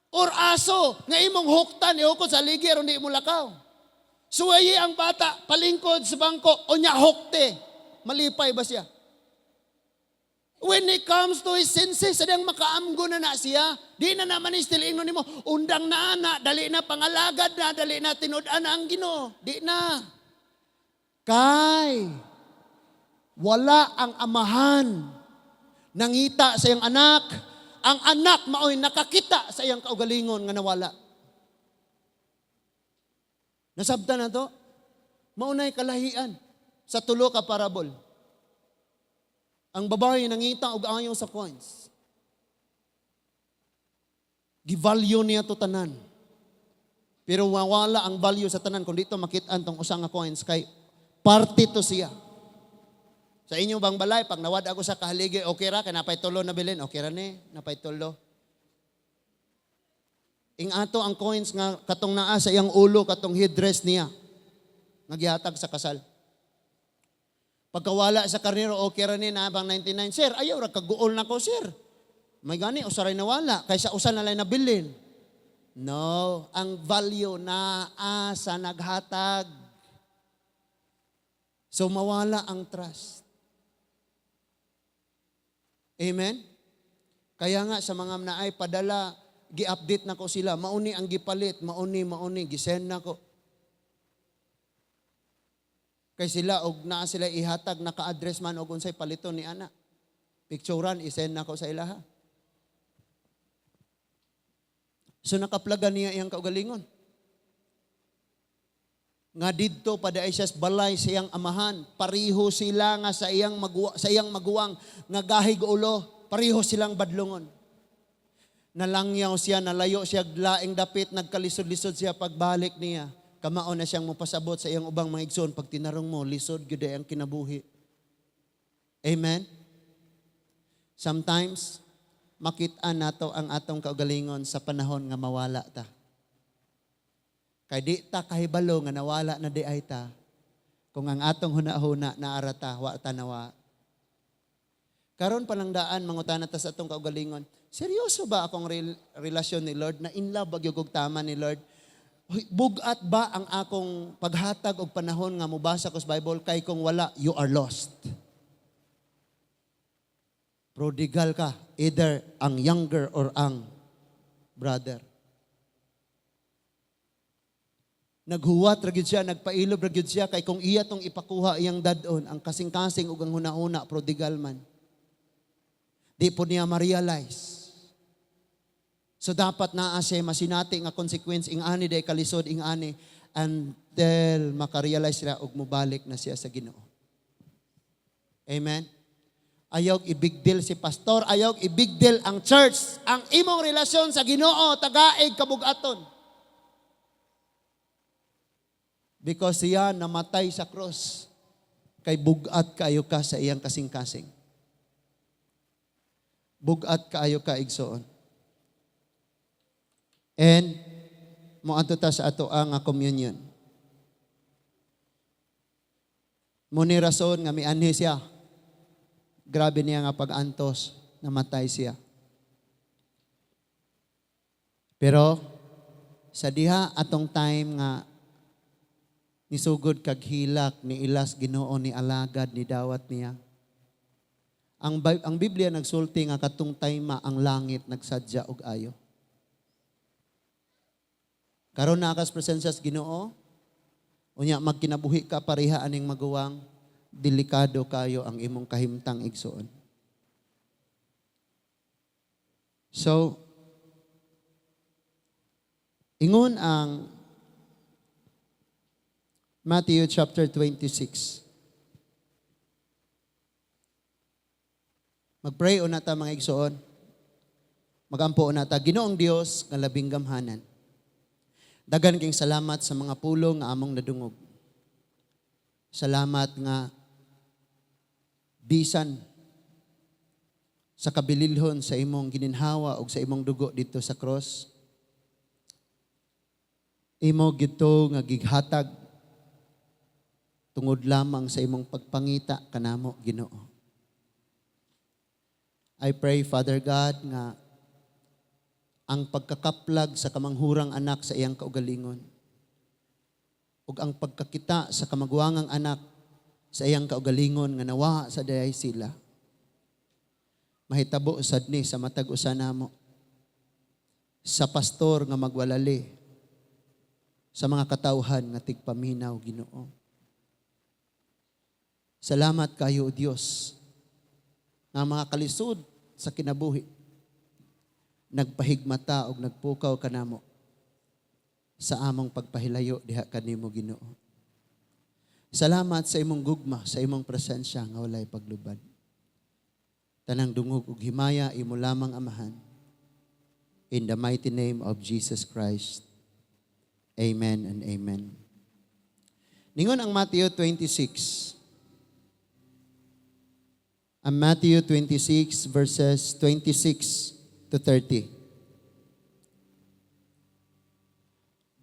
or aso nga imong huktan ihukot sa ligi aron di mo lakaw. Suwayi ang bata palingkod sa bangko unya hukte. Malipay ba siya? When he comes to his senses, sadang makaamgo na na siya. Di na naman still ingnon nimo, undang na ana, dali na pangalagad na, dali na tinud-an na ang Ginoo. Di na. Kay wala ang amahan nangita sa iyang anak. Ang anak mao'y nakakita sa iyang kaugalingon nga nawala. Nasabtan na to? Maunay kalahian sa tulo ka parable. Ang babae nangita og ayo sa coins. Givalue niya to tanan. Pero mawala ang value sa tanan kung dito makit-an tong usa nga coins kay parte to siya. Sa inyo bang balay, pag nawad ako sa kahaligi, okay ra, kay napay tulo na bilin, okay ra ni, napay tulo. Ing ato ang coins nga katong naa sa iyang ulo, katong headdress niya, nga gihatag sa kasal. Pagkawala sa karnero, okay ra ni, naabang 99. "Sir, ayaw ra kaguol na ko, sir. May gani, usaray nawala, kaysa usa na lang nabilin." No, ang value naa sa naghatag. So mawala ang trust. Amen? Kaya nga sa mga naay padala, gi-update na ko sila. Mauni ang gipalit, mauni, mauni, gisend na ko. Kay sila, og naa sila ihatag, naka-address man og unsay paliton ni ana. Picturean, isend na ko sa ilaha. So nakaplagan niya iyang kaugalingon. Nga didto pa diay siya sa balay sa iyang amahan, pareho sila nga sa iyang maguwang nga gahig ulo, pareho silang badlongon. Nalangyaw siya, nalayo siya laing dapit, nagkalisod-lisod siya pagbalik niya. Kamao na siyang mopasabot sa iyang ubang mga igsoon, pag tinarong mo, lisod gyud ang kinabuhi. Amen? Sometimes, makita nato ang atong kaugalingon sa panahon nga mawala ta. Kay di ta kahibalo nga nawala na diay ta kung ang atong huna-huna naara ta, wa ta nawa. Karon pa lang daan, mangutana ta sa atong kaugalingon, seryoso ba akong relasyon ni Lord? Na in love ba gyud kog tama ni Lord? Hoy, bugat ba ang akong paghatag og panahon nga mobasa ko sa Bible? Kay kung wala, you are lost. Prodigal ka, either ang younger or ang brother. Naghuwat ra gyud siya, nagpailob ra gyud siya kay kung iya tong ipakuha iyang dad-on, ang kasing-kasing ug ang hunahuna prodigal man. Di po niya ma-realize. So dapat naa siya masinati nga consequence ing ani day kalisod ing ani until makarealize siya ug mobalik na siya sa Ginoo. Amen. Ayaw i-big deal si pastor, ayaw i-big deal ang church. Ang imong relasyon sa Ginoo tagaig kabugaton. Because siya namatay sa cross, kay bugat kaayo ka sa iyang kasing-kasing. Bugat kaayo ka, igsoon. And moadto ta sa ato ang communion. Mo ni rason nga mianhi siya. Grabe niya nga pag-antos, namatay siya. Pero sa diha atong time nga nisugod kag hilak ni ilas Ginoo ni alagad ni dawat niya. Ang Biblia nagsulti nga katong time ang langit nagsadya og ayo. Karon naa kas presensya sa Ginoo, unya magkinabuhi ka pareha aning maguwang, delikado kayo ang imong kahimtang, igsoon. So, ingon ang Matthew chapter 26. Magpray una ta, mga igsoon. Magampo una ta. Ginoong Dios nga labing gamhanan. Dagan king salamat sa mga pulong nga among nadungog. Salamat nga bisan sa kabililhon sa imong gininhawa og sa imong dugo dito sa cross, imo gito nga gighatag tungod lamang sa imong pagpangita kanamo, Ginoo. I pray, Father God, nga ang pagkakaplag sa kamanghurang anak sa iyang kaugalingon ug ang pagkakita sa kamaguwangang anak sa iyang kaugalingon nga nawa sa dayay sila, mahitabo sad ni sa matag usa namo, sa pastor nga magwalali, sa mga katawhan nga tigpaminaw, Ginoo. Salamat kayo, O Dios, nga mga kalisod sa kinabuhi, nagpahigmata og nagpukaw kanamo sa among pagpahilayo diha kanimo, Ginoo. Salamat sa imong gugma, sa imong presensya nga walay paglubad. Tanang dungog ug himaya imo lamang, Amahan. In the mighty name of Jesus Christ. Amen and amen. Ningon ang Matthew 26. Ang Matthew 26 verses 26 to 30.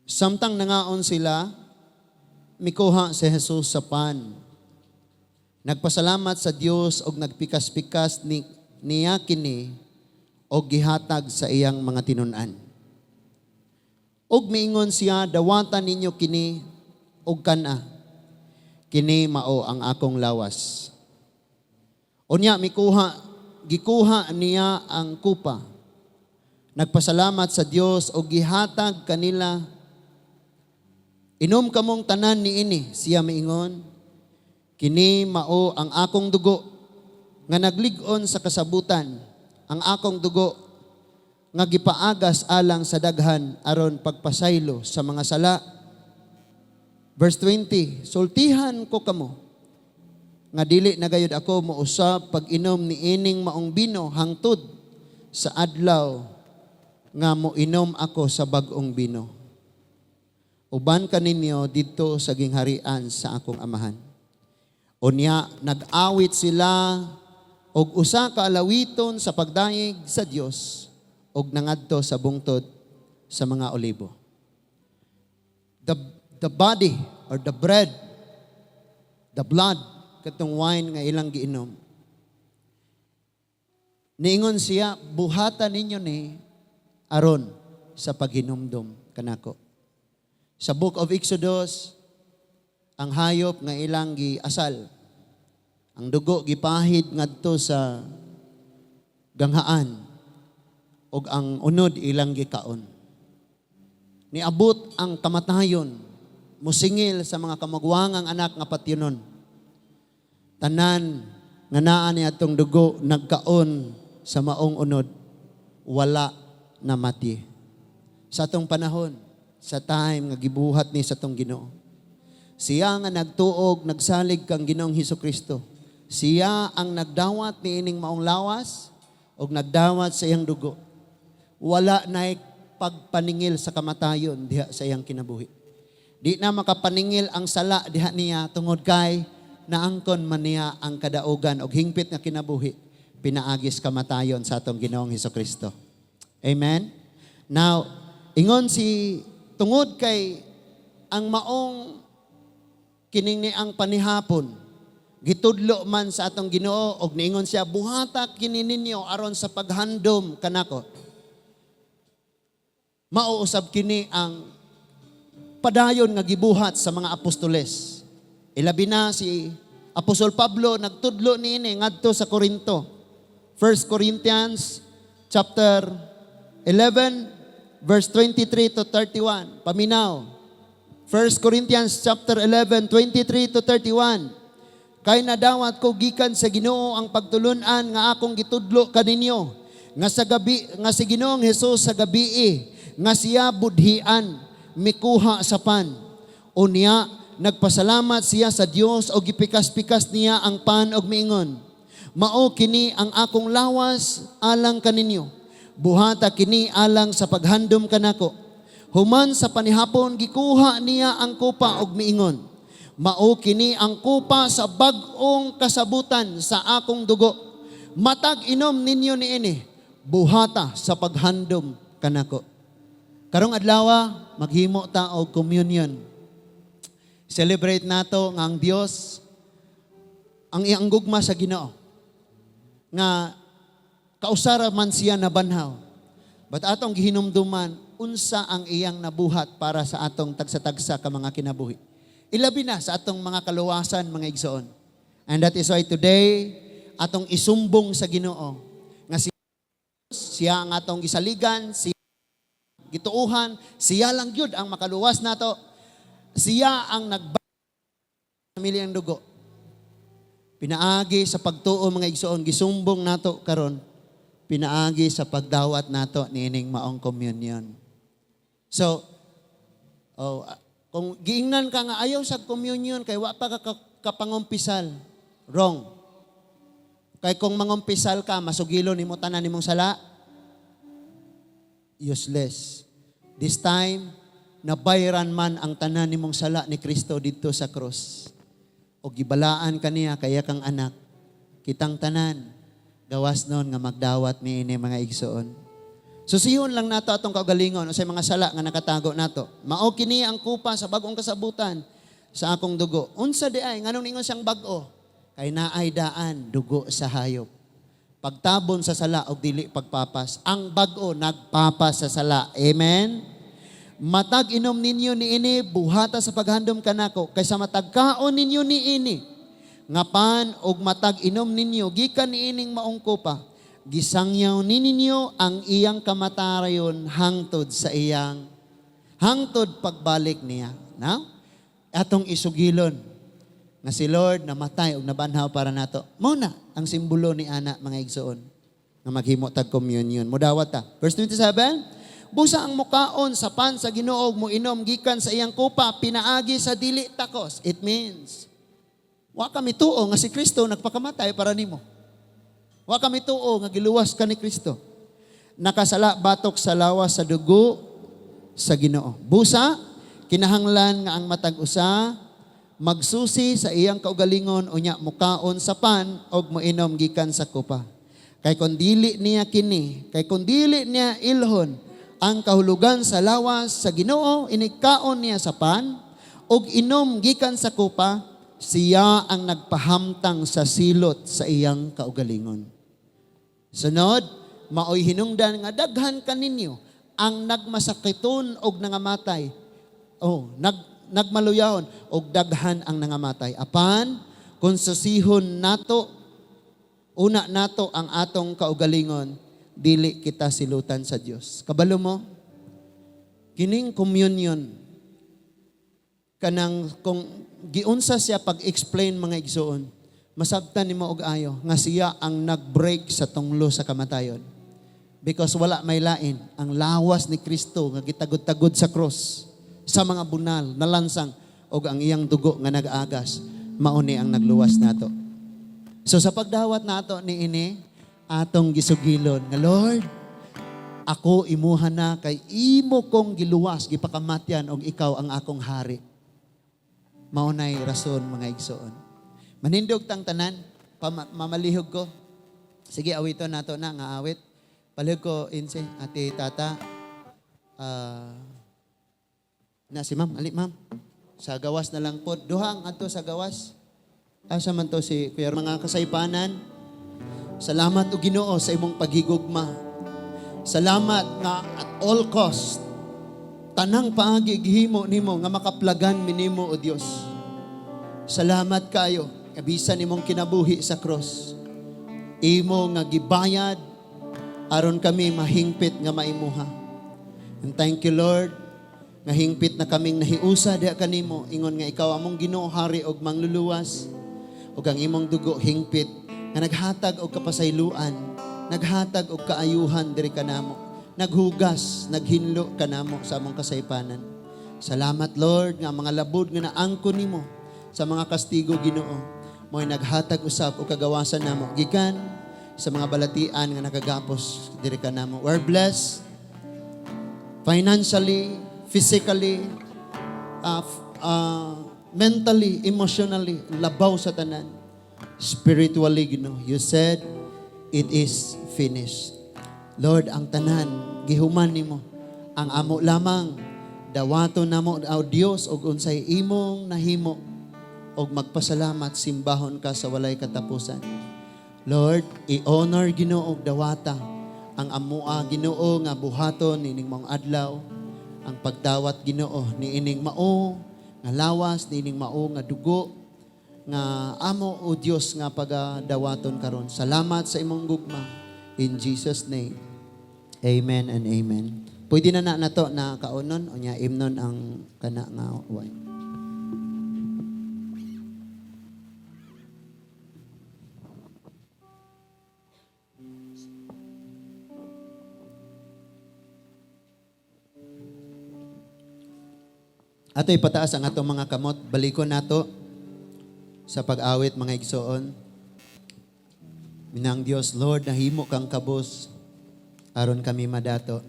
Samtang nangaon sila, mikuha si Jesus sa pan. Nagpasalamat sa Dios og nagpikas-pikas niya kini og gihatag sa iyang mga tinun-an. Og miingon siya, "Dawatan ninyo kini og kana. Kini mao ang akong lawas." Unya gikuha niya ang kupa. Nagpasalamat sa Dios og gihatag kanila. "Inom kamong tanan niini," siya miingon. "Kini mao ang akong dugo nga naglig-on sa kasabutan, ang akong dugo nga gipaagas alang sa daghan aron pagpasaylo sa mga sala." Verse 20, "Sultihan ko kamo nga dili na gayud ako mousab pag-inom niining maong bino hangtod sa adlaw nga moinom ako sa bag-ong bino uban kaninyo didto sa gingharian sa akong Amahan." Unya nag-awit sila og usa ka alawiton sa pagdayeg sa Dios og nangadto sa bungtod sa mga Olibo. The body or the bread, the blood, katong wine nga ilang giinom. Niingon siya, "Buhatan ninyo ni aron sa paghinumdom kanako." Sa Book of Exodus, ang hayop nga ilang giasal, ang dugo gipahid ngadto sa ganghaan ug ang unod ilang gikaon. Niabot ang kamatayon, musingil sa mga kamagwangang anak nga patyonon. Tanan nga naa ni atong dugo nagkaon sa maong unod, wala namatye. Sa atong panahon, sa time nga gibuhat ni sa atong Ginoo, siya nga nagtuo og nagsalig kang Ginoong Hesus Kristo. Siya ang nagdawat ni ining maong lawas og nagdawat sa iyang dugo. Wala na pagpaningil sa kamatayon diha sa iyang kinabuhi. Di na makapaningil ang sala diha niya tungod kay naangkon man niya ang kadaugan og hingpit nga kinabuhi pinaagis kamatayon sa atong Ginoong Hesus Kristo. Amen. Now, ingon si tungod kay ang maong kining ni ang panihapon gitudlo man sa atong Ginoo og niingon siya, "Buhata kini ninyo aron sa paghandom kanako." Mao usab kini ang padayon nga gibuhat sa mga apostoles. Ilabi na si Apostol Pablo, nagtudlo niini ngadto sa Corinto. 1 Corinthians chapter 11 verse 23 to 31. Paminaw. 1 Corinthians chapter 11 23 to 31. "Kay nadawat ko gikan sa Ginoo ang pagtulunan nga akong gitudlo kaninyo, nga sa gabi nga si Ginoong Hesus, sa gabii nga siya budhian, mikuha sa pan. Unya nagpasalamat siya sa Dios og gipikas-pikas niya ang pan og miingon, 'Mao kini ang akong lawas alang kaninyo. Buhata kini alang sa paghandom kanako.' Human sa panihapon, gikuha niya ang kupa og miingon, 'Mao kini ang kupa sa bag-ong kasabutan sa akong dugo. Matag inom ninyo niini, buhata sa paghandom kanako.'" Karong adlaw, maghimo ta og communion. Celebrate nato nga ang Dios, ang iyang gugma sa Ginoo nga kausara man siya nabanhaw. But atong gihinumduman unsa ang iyang nabuhat para sa atong tagsa-tagsa ka mga kinabuhi. Ilabi na sa atong mga kaluwasan, mga igsoon. And that is why today atong isumbong sa Ginoo nga si siya ang atong gisaligan, siya gituuhan, siya lang gyud ang makaluwas nato. Siya ang nagba ang dugo. Pinaagi sa pagtuo, mga igsoon, gisumbong nato karon pinaagi sa pagdawat nato niining maong communion. So, oh, kung giingnan ka nga ayaw sa communion kay wa pa ka kapangumpisal, wrong. Kay kung mangumpisal ka, masugilo nimo tanan nimong sala, useless. This time, nabayran man ang tanan nimong sala ni Kristo didto sa cross. O gibalaan kaniya kaya kang anak, kitang tanan, gawas nun nga magdawat ni ini, mga igsoon. Susiyon lang nato atong kaugalingon sa mga sala nga nakatago nato. "Mao kini ang kupa sa bag-ong kasabutan sa akong dugo." Unsa di ay nganong ningon siyang bag-o? Kay naay daan dugo sa hayop. Pagtabon sa sala og dili pagpapas. Ang bag-o nagpapas sa sala. Amen. "Matag inom ninyo niini, buhata sa paghandom kanako. Kaysa matag kaon ninyo niini nga pan og matag inom ninyo gikan niining maong kupa, gisangyaw ni ninyo ang iyang kamatayon hangtod sa iyang hangtod pagbalik niya." Now, atong isugilon nga si Lord namatay og nabanhaw para nato. Mao na ang simbolo ni ana, mga igsoon. Nga maghimo tag communion. Mudawat ta. Verse 27, "Busa ang mukaon sa pan sa Ginoo ug moinom gikan sa iyang kupa pinaagi sa dili takos." It means, wa kami tuo nga si Kristo nagpakamatay para nimo. Wa kami tuo nga giluwas ka ni Kristo. Nakasala batok sa lawas sa dugo sa Ginoo. Busa kinahanglan nga ang matag usa magsusi sa iyang kaugalingon unya mukaon sa pan og moinom gikan sa kupa. Kay kung dili niya ilhon ang kahulugan sa lawas sa Ginoo, inigkaon niya sa pan og inom gikan sa kupa, siya ang nagpahamtang sa silot sa iyang kaugalingon. Sunod, maoy hinungdan nga daghan kaninyo ang nagmasakiton og nangamatay. Oh, nagmaluyahon og daghan ang nangamatay. Apan kung susihon nato una nato ang atong kaugalingon, dili kita silutan sa Dios. Kabalo mo, kining communion, kanang kung giunsa siya pag-explain, mga igsuon, masabtan nimo og ayo nga siya ang nag-break sa tunglo sa kamatayon. Because wala may lain ang lawas ni Kristo nga gitagod-tagod sa cross sa mga bunal nalansang og ang iyang dugo nga nag-agas, mao ni ang nagluwas nato. So sa pagdawat nato ni ini, atong gisugilon nga, "Lord, ako imuha na kay imo kong giluwas, gipakamatyan og ikaw ang akong hari." Mao nay rason, mga igsoon. Manindog tang tanan, mamalihog ko. Sige, awiton nato na nga awit. Palihog ko inse, ate tata. Na si ma'am, ali ma'am. Sa gawas na lang po. Duha ang adto sa gawas. Asa man to si Kuya? Mga kasaypanan. Salamat o Ginoo sa imong paghigugma. Salamat nga at all cost, tanang paagi gihimo nimo nga makaplagan minimo o Dios. Salamat kayo nga bisan imong kinabuhi sa cross, imo nga gibayad aron kami mahingpit nga maimuha. And thank you, Lord, nga hingpit na kaming nahiusa diha kanimo ingon nga ikaw among Ginoo, hari og mangluluwas, ug ang imong dugo hingpit nga naghatag og kapasayloan, naghatag og kaayuhan diri kanamo, naghugas, naghinlo kanamo sa among kasaypanan. Salamat, Lord, nga ang mga labod nga naangkon nimo sa mga kastigo, Ginoo, mo'y naghatag usab og kagawasan namo gikan sa mga balatian nga nakagapos diri kanamo. We're blessed financially, physically, mentally, emotionally, labaw sa tanan, spiritually, Ginoo. You said, "It is finished." Lord, ang tanan, gihuman nimo. Ang amo lamang, dawaton namo, o Dios, og unsay imong nahimo, og magpasalamat, simbahon ka sa walay katapusan. Lord, i-honor, Ginoo, og dawata ang amua, Ginoo, nga buhaton nining maong adlaw, ang pagdawat, Ginoo, niining mao nga lawas, niining mao nga dugo nga amo, o Dios, nga pagadawaton karon. Salamat sa imong gugma. In Jesus' name. Amen and amen. Pwede na na nato na kaunon unya imnon ang kana nga wine. Ato ipataas ang atong mga kamot. Balikon nato sa pag-awit, mga igsoon. Minang Dios, Lord, nahimo kang kabus aron kami madato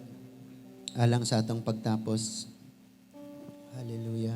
alang sa atong pagtapos. Hallelujah.